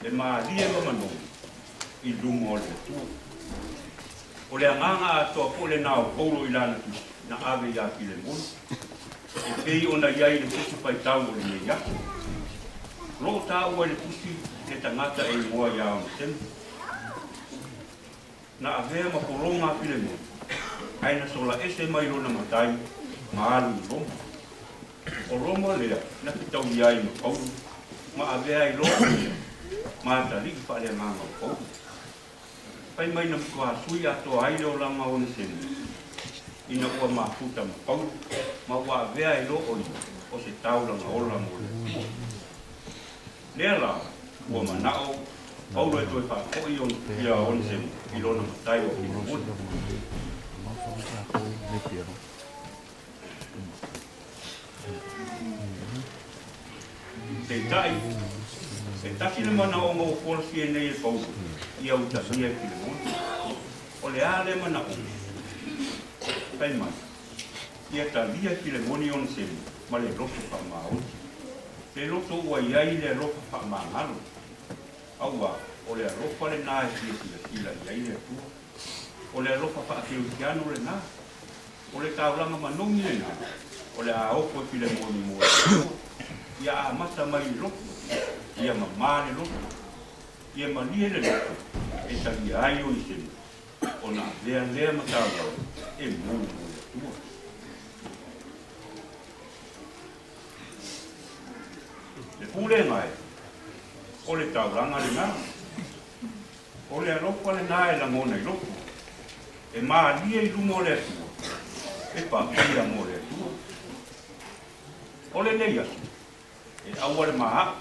E malie ma manogi i luma o le Atua. O le agaga atoa foi lenā o Paulo i lana tusi na ave iā Filemoni, e pei ona i ai le tusi faitau o lenei aso. O loo taua i le tusi le tagata e igoa iā Onesemo. Na avea ma pologa a Filemoni, ae na sola ese mai lona matai ma alu i Roma. O Roma lea na fetauia ai ma Paulo ma avea ai loa o ia ma atalii faaleagaga o Paulo. Fai mai na matuā sui atoa ai le olaga o Onesemo ina ua mafuta ma Paulo ma ua avea ai loa o ia o se taulaga ola mo le Atua. Lea la ua mana'o Paulo e toe faafo'i ia Onesemo i lona matai o Filemoni. Peitai, e tasi le manaoga ua folasia nei e Paulo ia utagia e Filemoni. O le a lea manaoga? Fai mai, Ia talia e Filemoni Onesemo ma le loto faamaoni. Le loto ua i ai le alofa faamagalo. Auā, o le alofa lenā e fia silasila i ai le Atua. O le alofa faakerisiano lenā. O le taulaga manogi lenā, o le a ofo e Filemoni mo le Atua, ia amata mai i le loto, ia mamā le loto, ia malie le loto e talia ai Onesemo, ona avea lea ma taulaga e mū mo le Atua. Le pulega e, o le taulaga lenā. O le alofa lenā e lagona i loko, e malie i luma o le Atua, e paia mo le Atua. O lenei aso, e aua le maa'u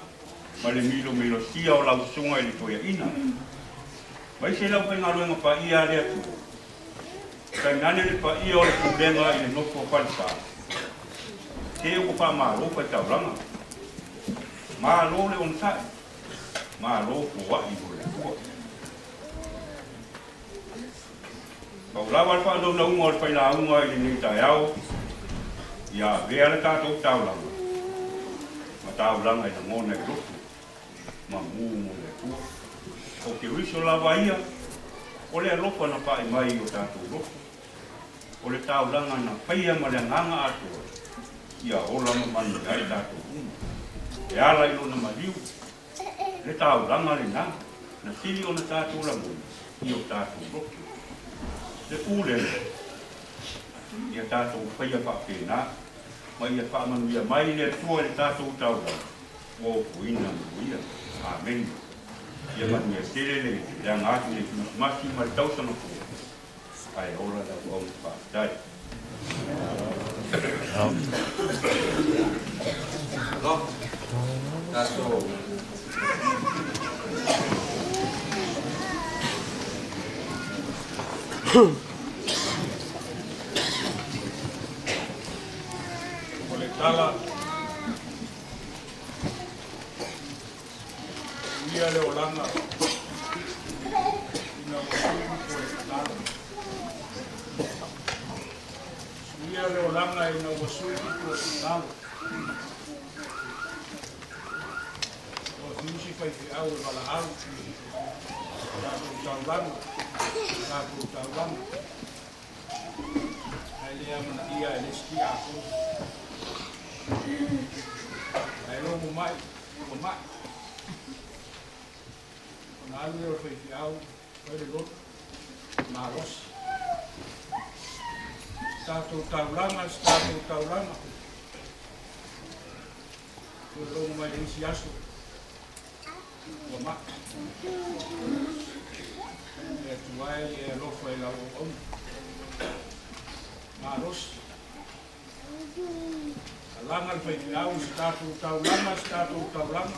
ma le milomilosia o lau susuga i le toeaina, mai se lau faigaluega paia a le Atua, tainane le paia o le pulega i le nofo a Falesa, se ua faamalo faitaulaga, malo le onosai. Malo foaʻi mo le Atua. Pau lava le faanaunauga o le failauga i lenei taeao, ia avea le tatou taulaga ma taulaga e lagona i loto ma mū mo le Atua. O Keriso lava ia, o le alofa na paʻi mai i o tatou loto, o le taulaga na faia ma le agaga atoa, ia ola ma manuia ai tatou uma. E ala i lona maliu, le taulaga lenā na sili ona tatou lagona i o tatou loto. Le pulega, ia tatou faia faapena, ma ia faamanuia mai le Atua i le tatou taulaga ua ofoina mo ia. Amene. Ia manuia tele le leaga atu i le Kerisimasi ma le tausaga fou. Ae ola le auauna faafetai. Lo, tatou O le tala Ia le olaga ina ua sui upu o le tatalo. Suia le olaga ina ua sui upu o le tatalo. O fiusi faifeau e valaau, tatou taulaga, tatou taulaga. Ae le amanaia e le isi tiakono. Ae logo mai, ua mai. Ona alu lea o le faifeau, fai le loto, malosi. Tatou taulaga, se tatou taulaga. Toe logo mai le isi aso, ua mai. Le Atua e e alofa i lau auauna. Malosi. Alaga le faifeau i se tatou taulaga, se tatou taulaga.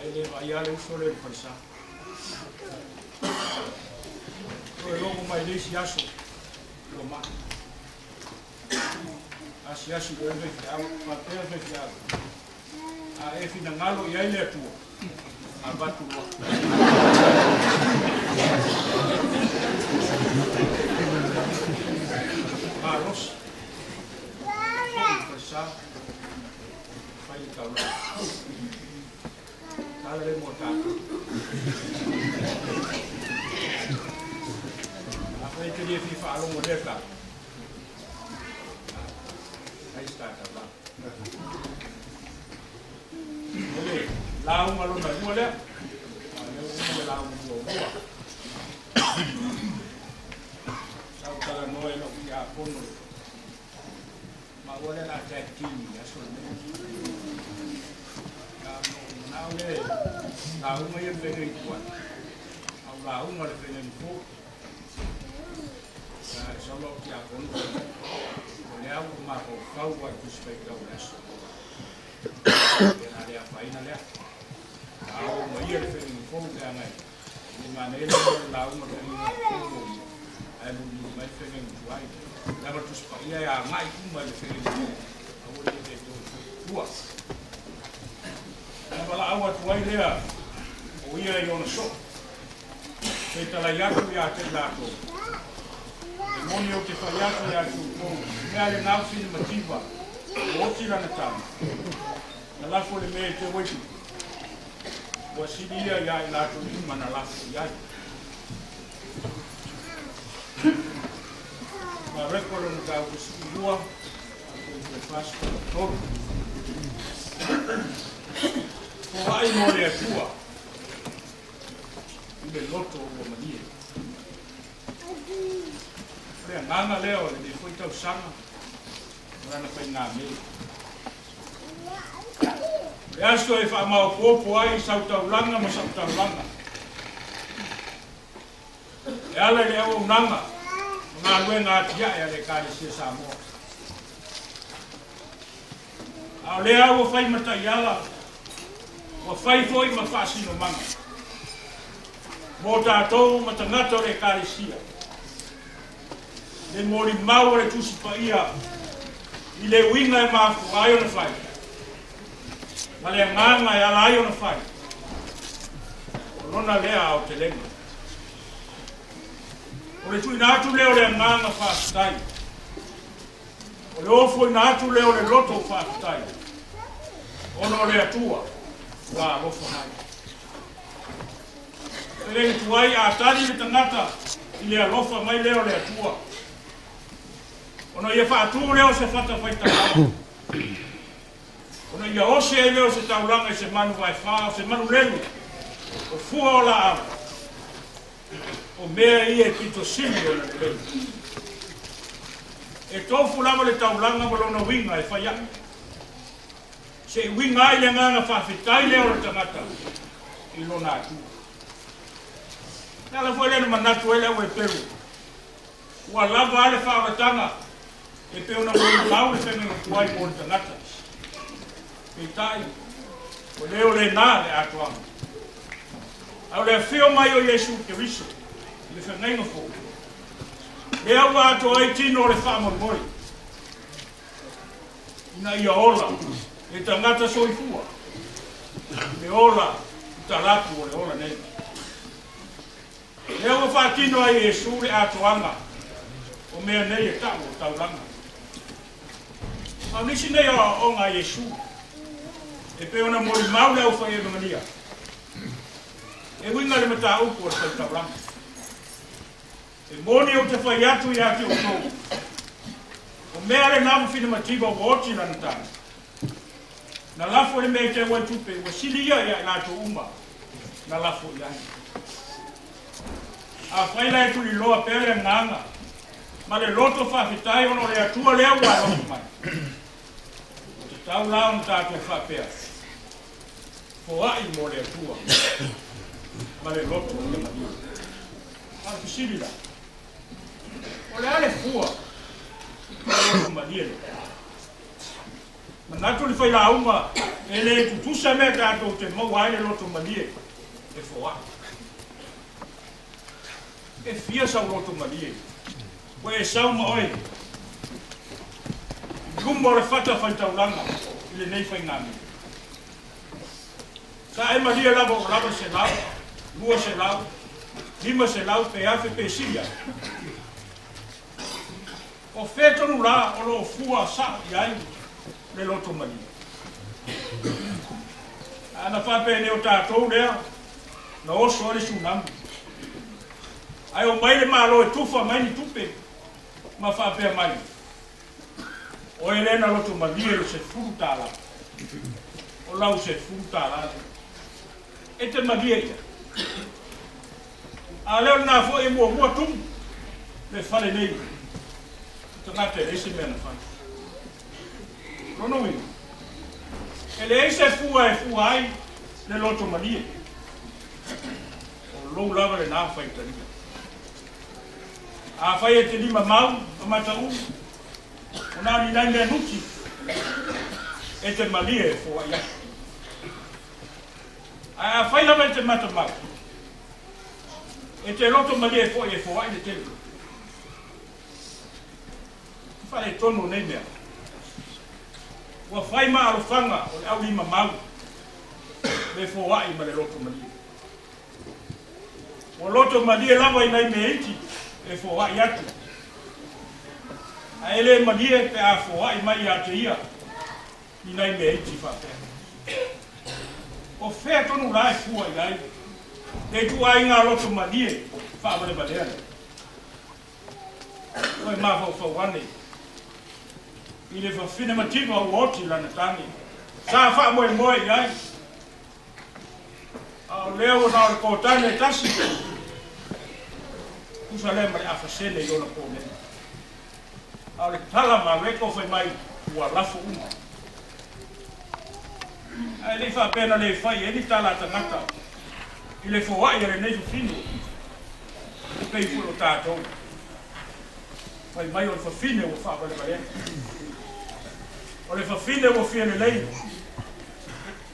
Ae le vaaia le uso lea i le falesa. Toe logo mai le isi aso, ua mai. Asiasi loa le faifeau, faapea le faifeau. A e finagalo i ai le Atua, avatu loa. Malosi. Foi i falesa, fai le taulaga. Tala le mo tatou. Afai e te le fia faalogo i lea tala, ai se ta taulaga. O le lauga lona lua lea, a o lea ua uma le lauga muamua. Sa ou talanoa i lau tiakono Maua lea o le a tag team i le aso lenei. Na ona ou manao lea e lauga ia le feagaiga tuai, a o lauga le feagaiga fou. Ia, e sau lau tiakono fai mai, o lea ua ou mafaufau lava i le Tusi Faitau o le aso. Ia, o le a le afaina lea. A oo mai ia le feagaiga fou leaga e le manaia le mea o le lauga o le feagaiga fou muamua, ae mulimuli mai le feagaiga tuai. Leaga o le Tusi Paia e agai uma i le feagaiga fou, aua ne i te toe foi i tua. Ona valaau atu ai lea o ia i ona soo, Fetalai atu ia te i latou, E moni ou te fai atu ia te outou, i mea le gaufi le mativa, ua oti lana tama, na lafo le mea e teu ai tupe, ua sili ia ia i latou uma na lafo i ai. Mareko lona mataupu 12, 43. Foai mo le Atua i le loto ua malie. O le agaga lea o lenei foi tausaga ma lana faigamea. O le aso e faamaopoopo ai sau taulaga ma sa'u taulaga e ala i le auaunaga ma galuega atia'e a le Ekalesia Samoa. A o lea ua fai ma taiala, ua fai foi ma faasinomaga mō tātou ma tagata o le Ekalesia, le molimau a le Tusi Paia i le uiga e mafua ai ona fai, ma le agaga e ala ai ona fai, o lona lea aotelega. O le tuuina atu lea o le agaga faafetai. O le ofoina atu lea o le loto faafetai, ona o le Atua ua alofa mai. E le tuai a tali le tagata i le alofa mai lea o le Atua, ona ia faatū lea o se fatafaitaulaga, ona ia ose ai lea o se taulaga i se manu vaefā, o se manu lelu, o fua o laau, O mea ia e pito sili ona lelei. E tofu lava le taulaga ma lona uiga e fai aʻe. Se i uiga ai le agaga faafetai lea o le tagata i lona Atua. O le ala foi lea na manatu ai le au Eperu, ua lava a le faaolataga e pei ona molimau le feagaiga tuai mo le tagata. Peitai, ua le o lena le atoaga. A o le afio mai o Iesu Keriso i le feagaiga fou, lea ua atoa ai tino o le faamoemoe, ina ia ola le tagata soifua i le ola i talaatu o le ola nei. Lea ua faatino ai e Iesu le atoaga o mea nei e ta'u o taulaga. A o nisi nei o aoaoga a Iesu, e pei ona molimau le aufaievangania, e uiga le mataupu o le faitaulaga. E moni ou te fai atu ia te outou, o mea lena ua finemativa ua oti lana tala. Na lafo i le mea e teu ai tupe, ua sili ia ia i latou uma na lafo i ai. Afai la e tuliloa pea le agaga ma le loto faafetai ona o le Atua lea ua alofa mai, ua tatau la ona tatou faapea, Foai mo le Atua ma le loto ia malie. A o le fesili la, o le a le fua o le loto malie lea? Manatu le failauga e le tutusa mea tatou te maua ai le loto malie e foai. E fia sau loto malie ua e sau ma oe i luma o le fata faitaulaga i lenei faigamea. Sa e malie lava ua lava le 100, 200, 500 pe 1000 pe sili atu. O fea tonu la o lo o fua sa'o i ai le loto malie? A na faapenei o tatou lea na oso ai le tsunami, ae omai le Malo e tufa mai ni tupe ma faapea mai, Oe lea na loto malie i le $10, o lau $10 lea. E te malie i ai. A lea o lena foi e muamua tumu le fale nei i tagata e leai se mea na fai. Lona uiga, e leai se fua e fua ai le loto malie, o lou lava lenā faitalia. Afai e te lima mau ma mataū, ua na o ni nai mea nuti e te malie e foai atu. Ae afai lava e te matamau, e te loto malie foi e foai le tele. I faaletonu o nei mea, ua fai ma alofaga o le aulima mau le foai ma le loto malie. Ua loto malie lava i nai mea iti e foai atu, ae le malie pe a foai mai ia te ia ni nai mea iti faapea. O fea tonu la e fua i ai le ituaiga loto malie faavalevalea lea? Toe mafaufau ane i le fafine mativa ua oti lana tane sa faamoemoe i ai, a o lea ua na o le kotane e tasi, tusa lea ma le afa sene i ona po nei. A o le tala ma Reko fai mai ua lafo uma. Ae le i faapea na le fai ai ni tala a tagata i le foai a lenei fafine, e pei foi o tatou. Fai mai o le fafine ua faavalevalea. O le fafine ua fia lelei.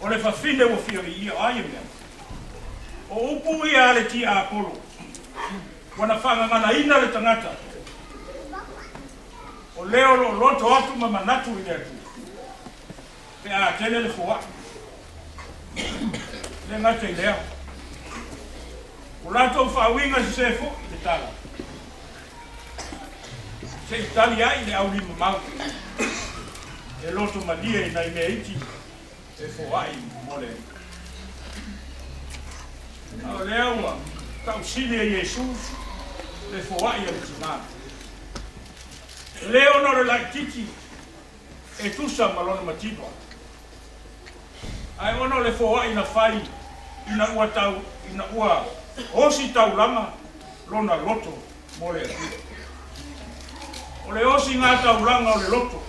O le fafine ua fia viia. O a ia mea? O upu ia a le tiapolo, ua na faagaganaina le tagata. O lea o lo o loto atu ma manatu i le Atua, pe a tele le foai. E le gata i lea, ua latou faauiga sese foi le tala, se i tali ai le aulimamau e loto malie i nai mea iti e foai mo le Alii. A o lea ua tausili e Iesu le foai a le tinā. E le ona o le laititi e tusa ma lona mativa, ae ona o le foai na fai ina ua tau ina ua osi taulaga lona loto mo le Atua. O le osiga taulaga o le loto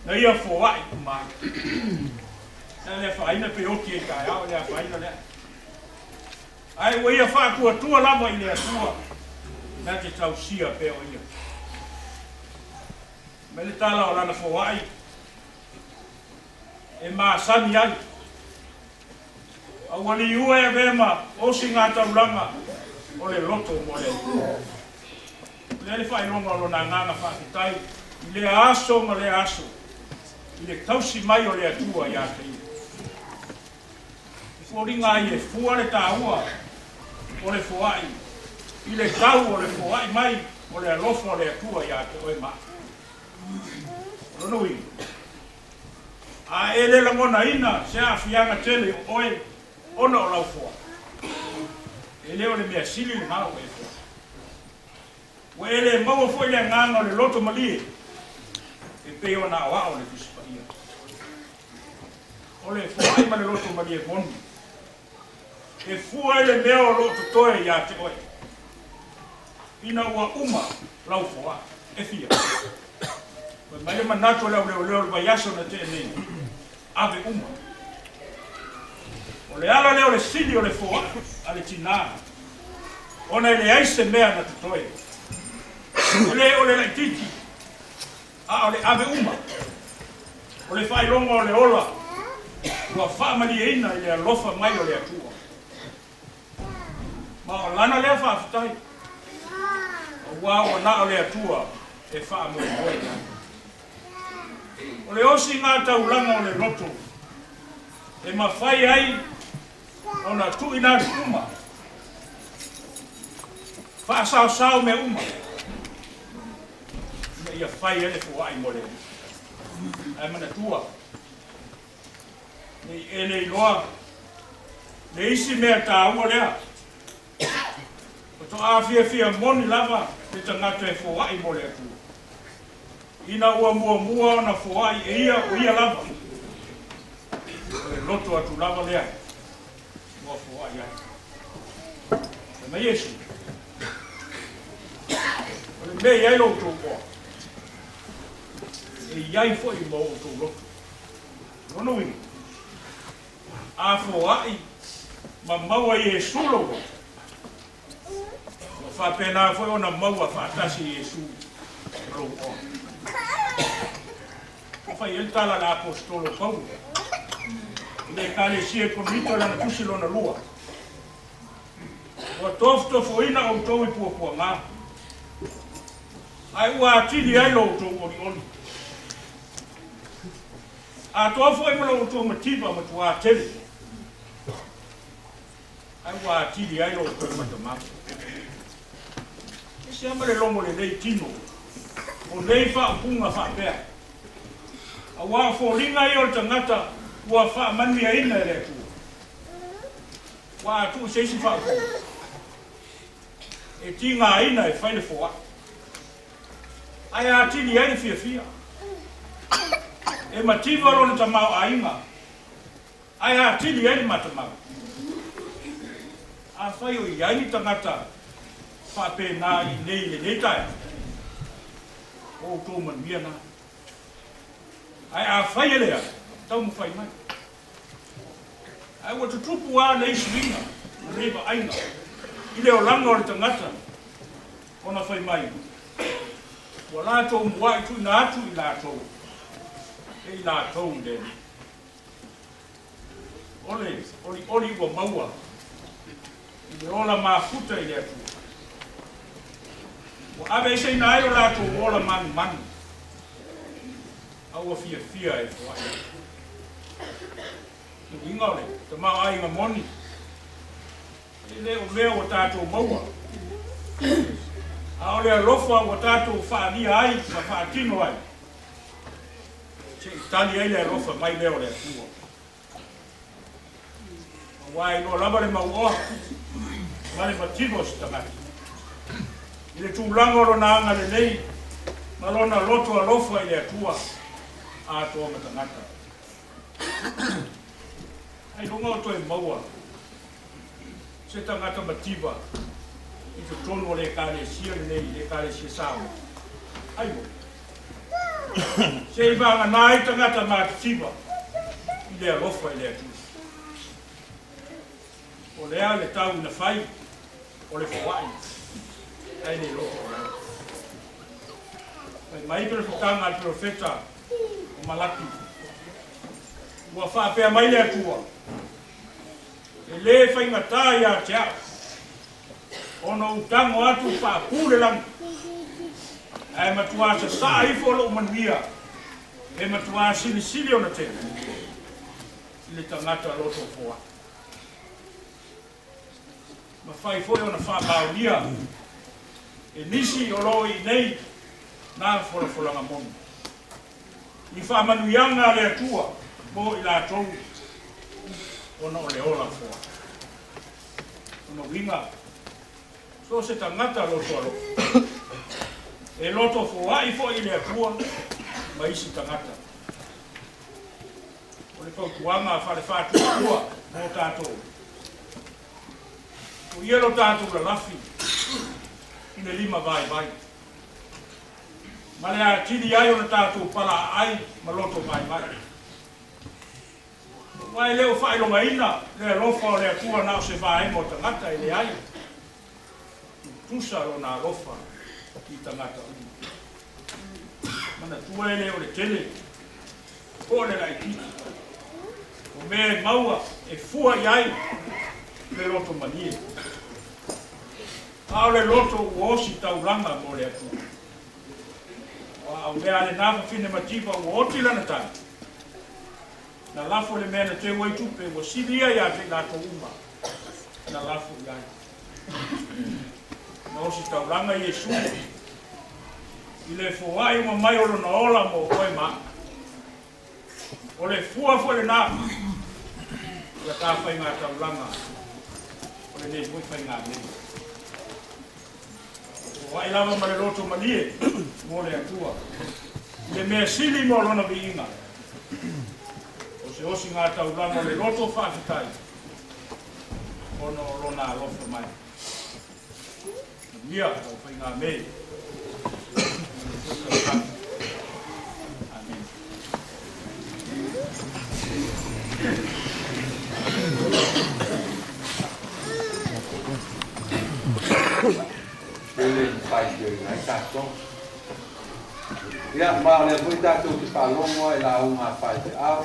na ia foai uma ai. Lea le afaina pe oti ai taeao, le afaina lea. Ae ua ia faatuatua lava i le Atua na te tausia pea o ia. Mai le tala o lana foai e masani ai. A ua liua e avea ma osiga taulaga o le loto mo le Atua. O lea le faailoga o lona agaga faafetai i lea aso ma lea aso i le tausi mai o le Atua ia te ia. E foliga ai e fua le taua o le foai i le tau o le foai mai o le alofa o le Atua ia te oe ma au. O lona uiga, a e le lagonaina se aafiaga tele i oe ona o lau foai, e le o le mea sili lena ua e foai. Ua e le maua foi le agaga o le loto malie e pei ona aoao le Tusi Paia. O le foai ma le loto malie moni, e fua i le mea o lo o totoe ia te oe, ina ua uma lau foai. E fia? Fai mai le manatu o le auleoleo o le vaiaso na tea nei, ave uma. O le ala lea o le sili o le foai a le tinā, ona e leai se mea na totoe. E le o le laitiiti, a o le ave uma. O le faailoga o le ola ua faamalieina i le alofa mai o le Atua. Ma o lana lea faafetai, aua ua na o le Atua e faamoemoe i ai. O le osiga taulaga o le loto e mafai ai ona tuuina atu uma, faasaosao mea uma, ina ia fai ai le foai mo le Alii. Ae manatua, ne i e le iloa le isi mea taua lea, faatoa fiafia moni lava le tagata e foai mo le Atua, ina ua muamua ona foai e ia o ia lava, o le loto atu lava lea ua foai ai. Fai mai Iesu, O le mea e i ai lo outou oa, E i ai foi ma o outou loto. O lona uiga, a foai ma maua i Iesu lou loto, ua faapena foi ona maua faatasi e Iesu lou ola. Ua fai ai le tala a le Aposetolo o Paulo i le Ekalesia i Korinito i lana tusi lona lua, Ua tofotofoina outou i puapuaga, ae ua atili ai lo outou olioli. Atoa foi ma lo outou mativa matuā tele, ae ua atili ai lo outou matamata. E se ama le logo lelei tino o nei faaupuga faapea, auā o foliga ia o le tagata ua faamanuiaina e le Atua. Ua a tuu se isi faaupuga e tigaina e fai le foai, ae atili ai le fiafia. E mativa lona tamaoaiga, ae atili ai le matamau. Afai o i ai ni tagata faapena i inei i lenei taeao, o outou manuia na. Ae afai e leai, taumafai mai. Ae ua tutupu lava nei suiga ma nei vaaiga i le olaga o le tagata ona fai mai, Ua latou mua'i tuuina atu i latou e i latou i le Alii. O le olioli ua maua i le ola mafuta i le Atua, ua aveeseina ai lo latou ola manumanu, a ua fiafia e foai atu. Le uiga o le tamaoaiga moni, e le o mea ua tatou maua, a o le alofa ua tatou faaalia ai ma faatino ai, se i tali ai le alofa mai lea o le Atua. Aua e iloa lava le mauoa ma le mativa o se tagata i le tulaga o lona agalelei ma lona loto alofa i le Atua atoa ma tagata. Ailoga o toe maua se tagata mativa i totonu o le Ekalesia lenei, le Ekalesia Samoa. Ailoga. Se i vagana ai tagata matitiva i le alofa i le Atua. O lea le tau ina fai o le foai ae le loto o lalo. Fai mai perofetaga a le perofeta o Malaki, Ua faapea mai le Atua, E le faigata ia te au ona ou tago atu faapu le lagi, ae matuā sasaa ifo lou manuia e matuā silisili ona tele i le tagata loto foai. Mafai foi ona faamaonia e nisi o lo o i inei nā folafolaga moni i faamanuiaga a le Atua mo i latou ona o le ola foai. Lona uiga, so o se tagata loto alofa, e loto foai foi i le Atua ma isi tagata. O le fautuaga a Falefaatuatua mo tatou, Tuia lo tatou lalafi i le lima vaivai, ma le atili ai ona tatou palaaai ma loto vaivai. Aua e le o faailogaina le alofa o le Atua na o se vaega o tagata, e leai, tutusa lona alofa i tagata uma. Manatua e le o le tele po o le laitiiti, o mea e maua e fua i ai le loto malie, a o le loto ua osi taulaga mo le Atua. Aua o mea a lena fafine mativa ua oti lana tali, na lafo le mea na teu ai tupe ua sili ia ia te i latou uma na lafo i ai. Na osi taulaga Iesu i le foai uma mai o lona ola mo oe ma au. O le fua foi lena o la ta faiga taulaga o lenei foi faiga mea. Foai lava ma le loto malie mo le Atua i le mea sili mo lona viiga. O se osiga taulaga o le loto faafetai ona o lona alofa mai. Manuia lau faigamē i lenei foi tausaga. Amene. tatou. Ia, ma o lea foi tatou te faalogo lava i lauga a faifeau,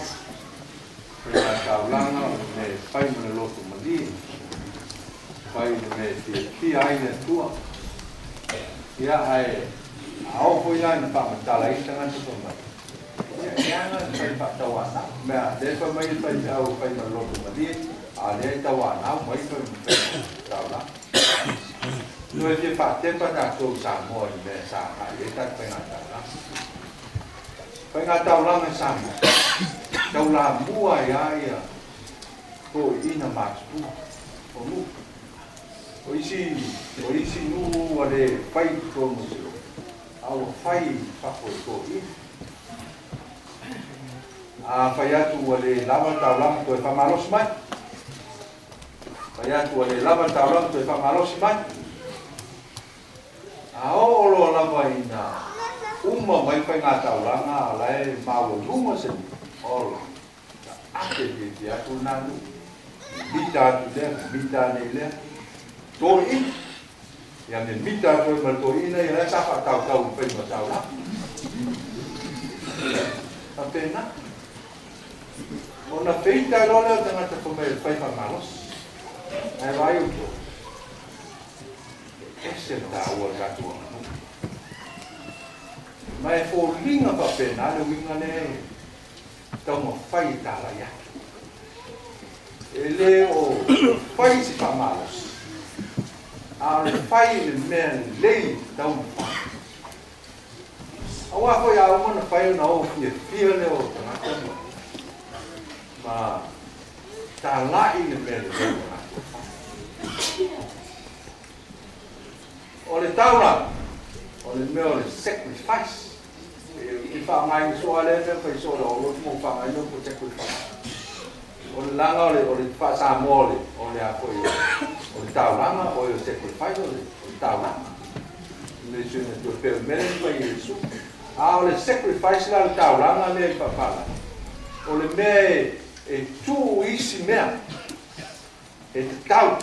faigataulaga, o le mea e fai ma le loto malie, fai le mea e fiafia ai le Atua. Ia, ae a oo foi la ina faamatala ai le tagata fai mai, ia, e leaga le fai faatauanau. Mea, lea fai mai le faifeau e fai ma le loto malie, a o lea e tauanau mai le faigataulaga. Toe fia faatepa tatou i Samoa i le mea sa agai ai tatou faigataulaga. Faigataulaga i Samoa, taulamua ai lava ia toeaiina matutua o nuu. O isi, o isi nuu ua le fai i totonu o se lotu, a ua fai i fafo e toeaiina. A fai atu ua le lava le taulaga toe faamalosi mai. Fai atu ua le lava le taulaga toe faamalosi mai. A oo loa lava ina uma mai faigataulaga a o la e maualuga se nuu, ola, ta ate fiafia atu lena nuu. Mita atu lea, mita ane i lea. Toeaina. Ia me mita atu ai ma le toeaina ia la e sa faatautau i fai ma taulaga. Faapena. Ona feita ai loa lea o le tagata fai mai e fai faamalosi. Ae vaai outou. E ese le taua o le tatou aganuu. Ma e foliga faapena le uiga lea e taumafai e talai atu. E le o fai se faamalosi, a o le fai i le mea lelei e taumafai. Aua foi a uma ona fai ona o fiafia lea o tagata ma talai le mea lelei o latou fai. O le taulaga, o le mea o le sacrifice. E faaaogaina soo lava lea mea fai soo le olotu ma faaaogaina upu sacrifice. O le laga o le o le faa-Samoa o le o le a foi o le taulaga o le sacrifice o le taulaga. Le sui na toe pea o le mea lea na fai e Iesu. A o le sacrifice la o le taulaga lea i faapalagi, o le mea e tuu isi mea e tatau,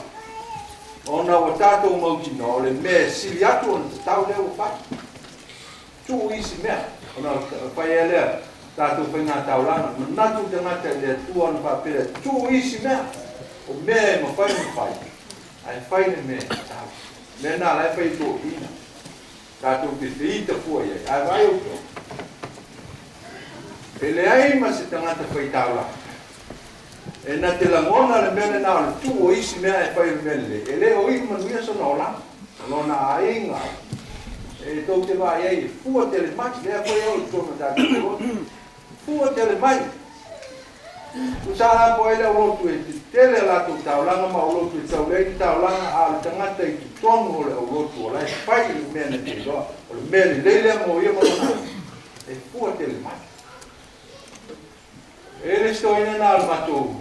ona ua tatou mautinoa o le mea e sili atu ona tatau lea ua fai. Tuu isi mea, ona fai ai lea tatou faigataulaga, manatu le tagata i le Atua ona faapea, tuu isi mea, o mea e mafai ona fai, ae fai le mea e tatau. O mea na la e fai e toeaiina, tatou te feita fua i ai. Ae vaai outou, e leai ma se tagata faitaulaga e na te lagona le mea lena o le tuu o isi mea ae fai o le mea lelei, e le o iu manuia sona olaga, o lona aiga, e tou te vaai ai e fua tele mai, lea foi e o i totonu o tatou lotu, fua tele mai. Tusa la po ai le aulotu e tetele a latou taulaga ma aulotu e tau leai ni taulaga, a o le tagata i totonu o le aulotu o la e fai le mea na te iloa, o le mea lelei lea mo ia ma lona aiga, e fua tele mai. E le isi toeaina na o le matou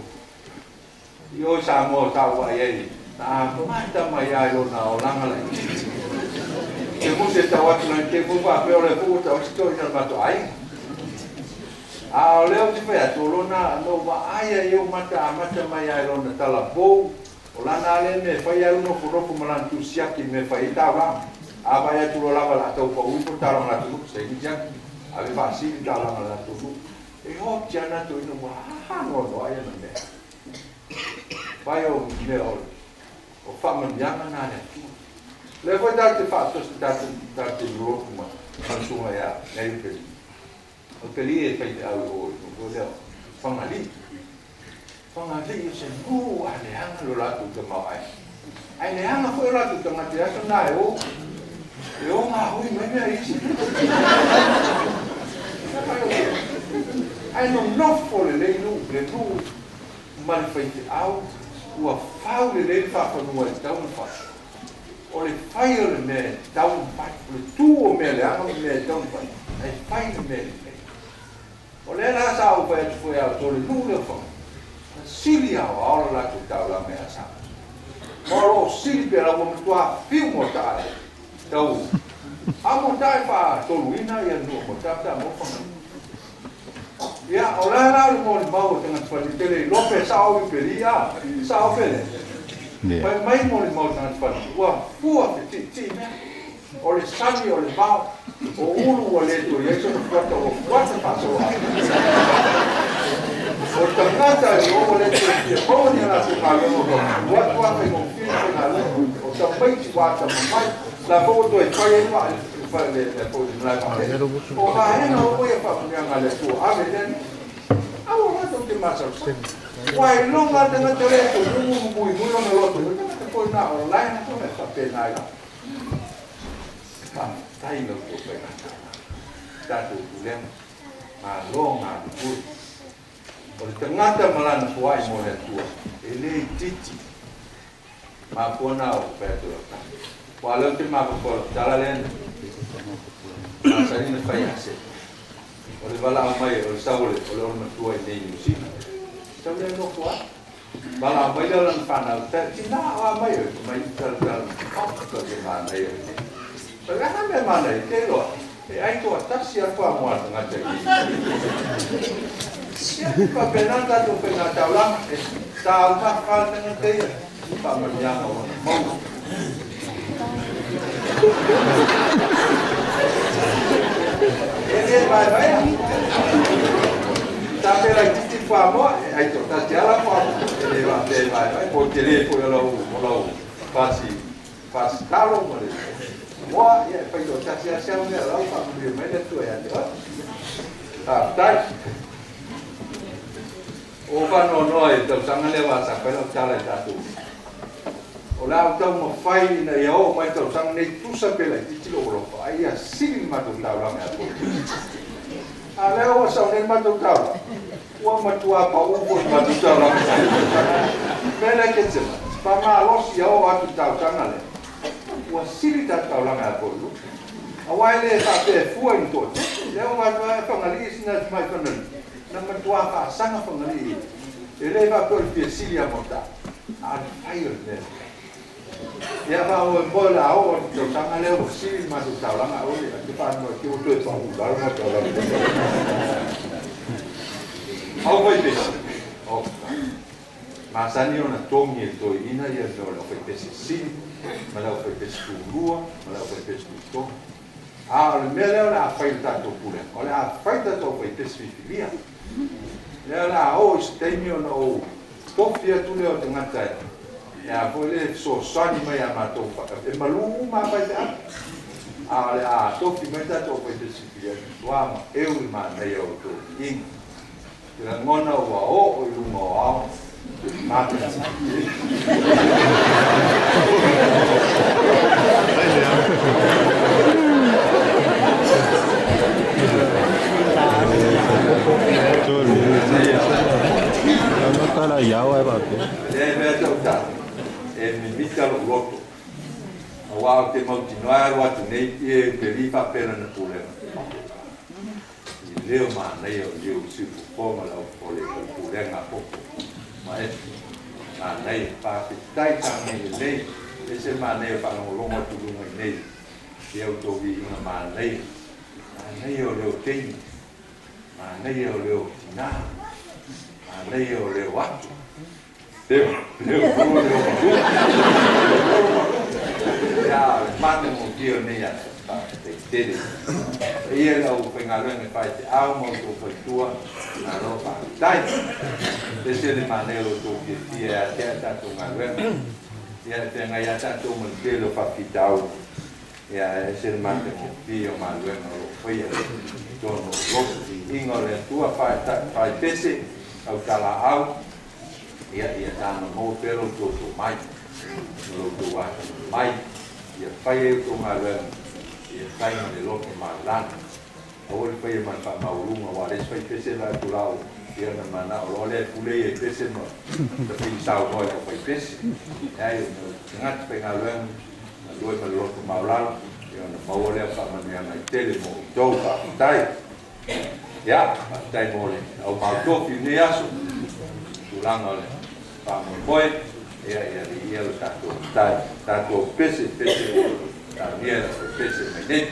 i o i Samoa sa ou vaai ai, na amata mai lava i lona olaga laitiiti. Te muse e tau atu nei, te foi faapea o lea foi ua tau atu si toeaina o le matou aiga. A o lea ou te fai atu, o lona, na ou vaai ai i ou mata amata mai lava i lona talavou, o lana lava lea mea e fai ai le nofonofo ma lana tusiaki i le mea e fai ai taulaga. A vaai atu loa lava o le a tau pau ifo le taulaga a le atunuu, saini siaki, ave faasili le taulaga a le atunuu. E oti ana toeaina ua haha noanoa ai ana mea. Fai o mea o o faamanuiaga na a le Atua. Lea foi tatou te faatosi tatou tatou te lolotu ma ma le susuga ia ia Eupeli. O Eupeli e faifeau i o i o lea o Fagalii. Fagalii o se nuu a leaga lo latou tamaoaiga. Ae leaga foi o latou tagata i aso na e o e o gaoi mai mea isi. Ae nonofo lelei nuu, le nuu ma le faifeau ua fau lelei le faafanua e tatau ona fai. O le fai o le mea e tatau ona fai, o le tu o mea leaga ma mea e tatau ona fai, ae fai le mea lelei. O lea la sa ou fai atu foi ia outou le nuu lea o Faga, na sili aoao le latou taulaga ia Samoa. Ma o lo o sili pea la ua matua fiu motaa e tau a motaa e faatoluina ia nuu o motaa pe a maua Fagalii. Ia, o le a la le molimau a tagata faletele i loa pe sao i peli a, sao pele. Fai mai molimau a tagata faletele, ua fua fetiitii mea. O le sami o le vao, o ulu ua le toe i ai sona fuata ua fuata faasoloatoa. O tagata e o ua le toe fia maua ni a latou galuega ua alu atu lava faigofie ona faigaluega. O tamaiti ua atamamai, la foi ua toe fai ai le vaa le malae vaalele. O vaega uma ia faamanuiaga a le Atua, ave lea mea. Aua latou te masalosalo. Ua iloga lava le tagata lea e tumumu ma muimui lona loto, o le tagata foi lena o la e ona e faapena ai lava. Faafetai i la outou faiga tatou pulega, malo galulue. O le tagata ma lana foai mo le Atua, e le itiiti. Mafua na o fai atu lau tala. Ua leo te mafaufau lau tala lea na masani na fai ase. O le valaau mai o le sau o le o le olomatua i nei Niu Sila. Sau lea nofo ai. Valaau mai lea o lana fanau, tina o a mai oe, mai talatala oh, to te manaia i nei. Fai mai, aha mea manaia, te iloa, e ai toatasi a le fuamoa a le tagata i nei. Ia, faapena le tatou faiga taulaga, e taumafa le tagata ia, faamanuiaga o ona maua. E le vaevaea. Sa pe laitiiti le fuamoa, e ai toatasi lava la fuamoa. E le faapea e vaevae, po o le tele foi o lau, o lau fasi, fasi talo ma le moa, ia e fai toatasi lava si au mea o la ua faamanuia mai le Atua ia te oe. Faafetai. Ua ou faanoanoa i le tausaga lea ua asafa ai lau tala i tatou. O le a ou taumafai ina ia oo mai le tausaga nei tusa pe laitiiti lou alofa, a ia sili le matou taulaga ia Poloketi. A lea ua sau nei le matou taulaga, ua matua pau foi le matou taulaga i le tausaga lea. Mea lea Ketsema, faamalosi ia oo atu i le tausaga lea, ua sili le tatou taulaga ia Poloketi. Aua e le faapea e fua i ni toatele. Lea ua vaai atu lava e Fagalii sina tamai Fagalii, Na matua faasaga Fagalii e le faapea o le fia sili ia Mota, a o le fai o le mea lelei. Ia faamoemoe o le a oo atu i le tausaga lea ua sili le matou taulaga aua ne i te faanoa te ua toe pau i lalo matou taulaga. Au faipesi, oka. Masani ona togi e le toeaina ia mea o le aufaipesi sili ma le aufaipesi tulua ma le aufaipesi tutolu. A o le mea lea o le a fai i le tatou pulega, o le a fai tatou aufaipesi filifilia. Lea o le a oo i se taimi ona ou tofi atu lea o tagata e a foi le fesoasoani mai ia matou, e malu uma lava faifeau. A o le a tofi mai tatou aufaipesi filifilia, e matua maeu le manaia o outou viiga. Te lagona ua oo i luga o ao mata. Lea e mea tau tala, e mimita lou loto, aua ou te mautinoa e alu atu nei e te li faapea lana pulega. I leo manaia o leo siufofoga o le o le pulega a Popo ma Efi. Manaia, faafetai sagai lelei, ese le manaia o faalogologo atu i luga i nei i a outou viiga manaia. Manaia o leo teine, manaia o leo tina, manaia o leo atu. Leo, leo lua, leo malua. Leo malua. Ia, o le matagofie o lenei aso, faafetai tele. Paia i le aufaigaluega e fai feau ma outou faletua, malo faafetai. Ese le manaia o lo outou fiafia e atea le tatou galuega. Ia, e feagai lava tatou ma le tele o faafitauli. Ia, ae ese le matagofie o galuega o lo o faia i totonu o loto. Viiga o le Atua, faipese, autalaau. Ia, ia taga maua pea lo outou tomai ma lo outou atamamai, ia fai ai outou galuega, ia fai ma le loto malalo. Aua le faia ma le faamaualuga, aua o le isi faipese e vaai atu la o ia ona manao loa lea e pule ia i pese ma tafili saunoa i le aufaipese. Leai, o le tagata faigaluega, galue ma le loto maualalo, ia ona maua lea o faamanuiaga e tele mo outou. Faafetai. Ia, faafetai mo le au maotofi i lenei aso, tulaga o le faamoemoe, ia, ia viia lo tatou Matai, tatou pese, pese ua talia e lau pese mai nei.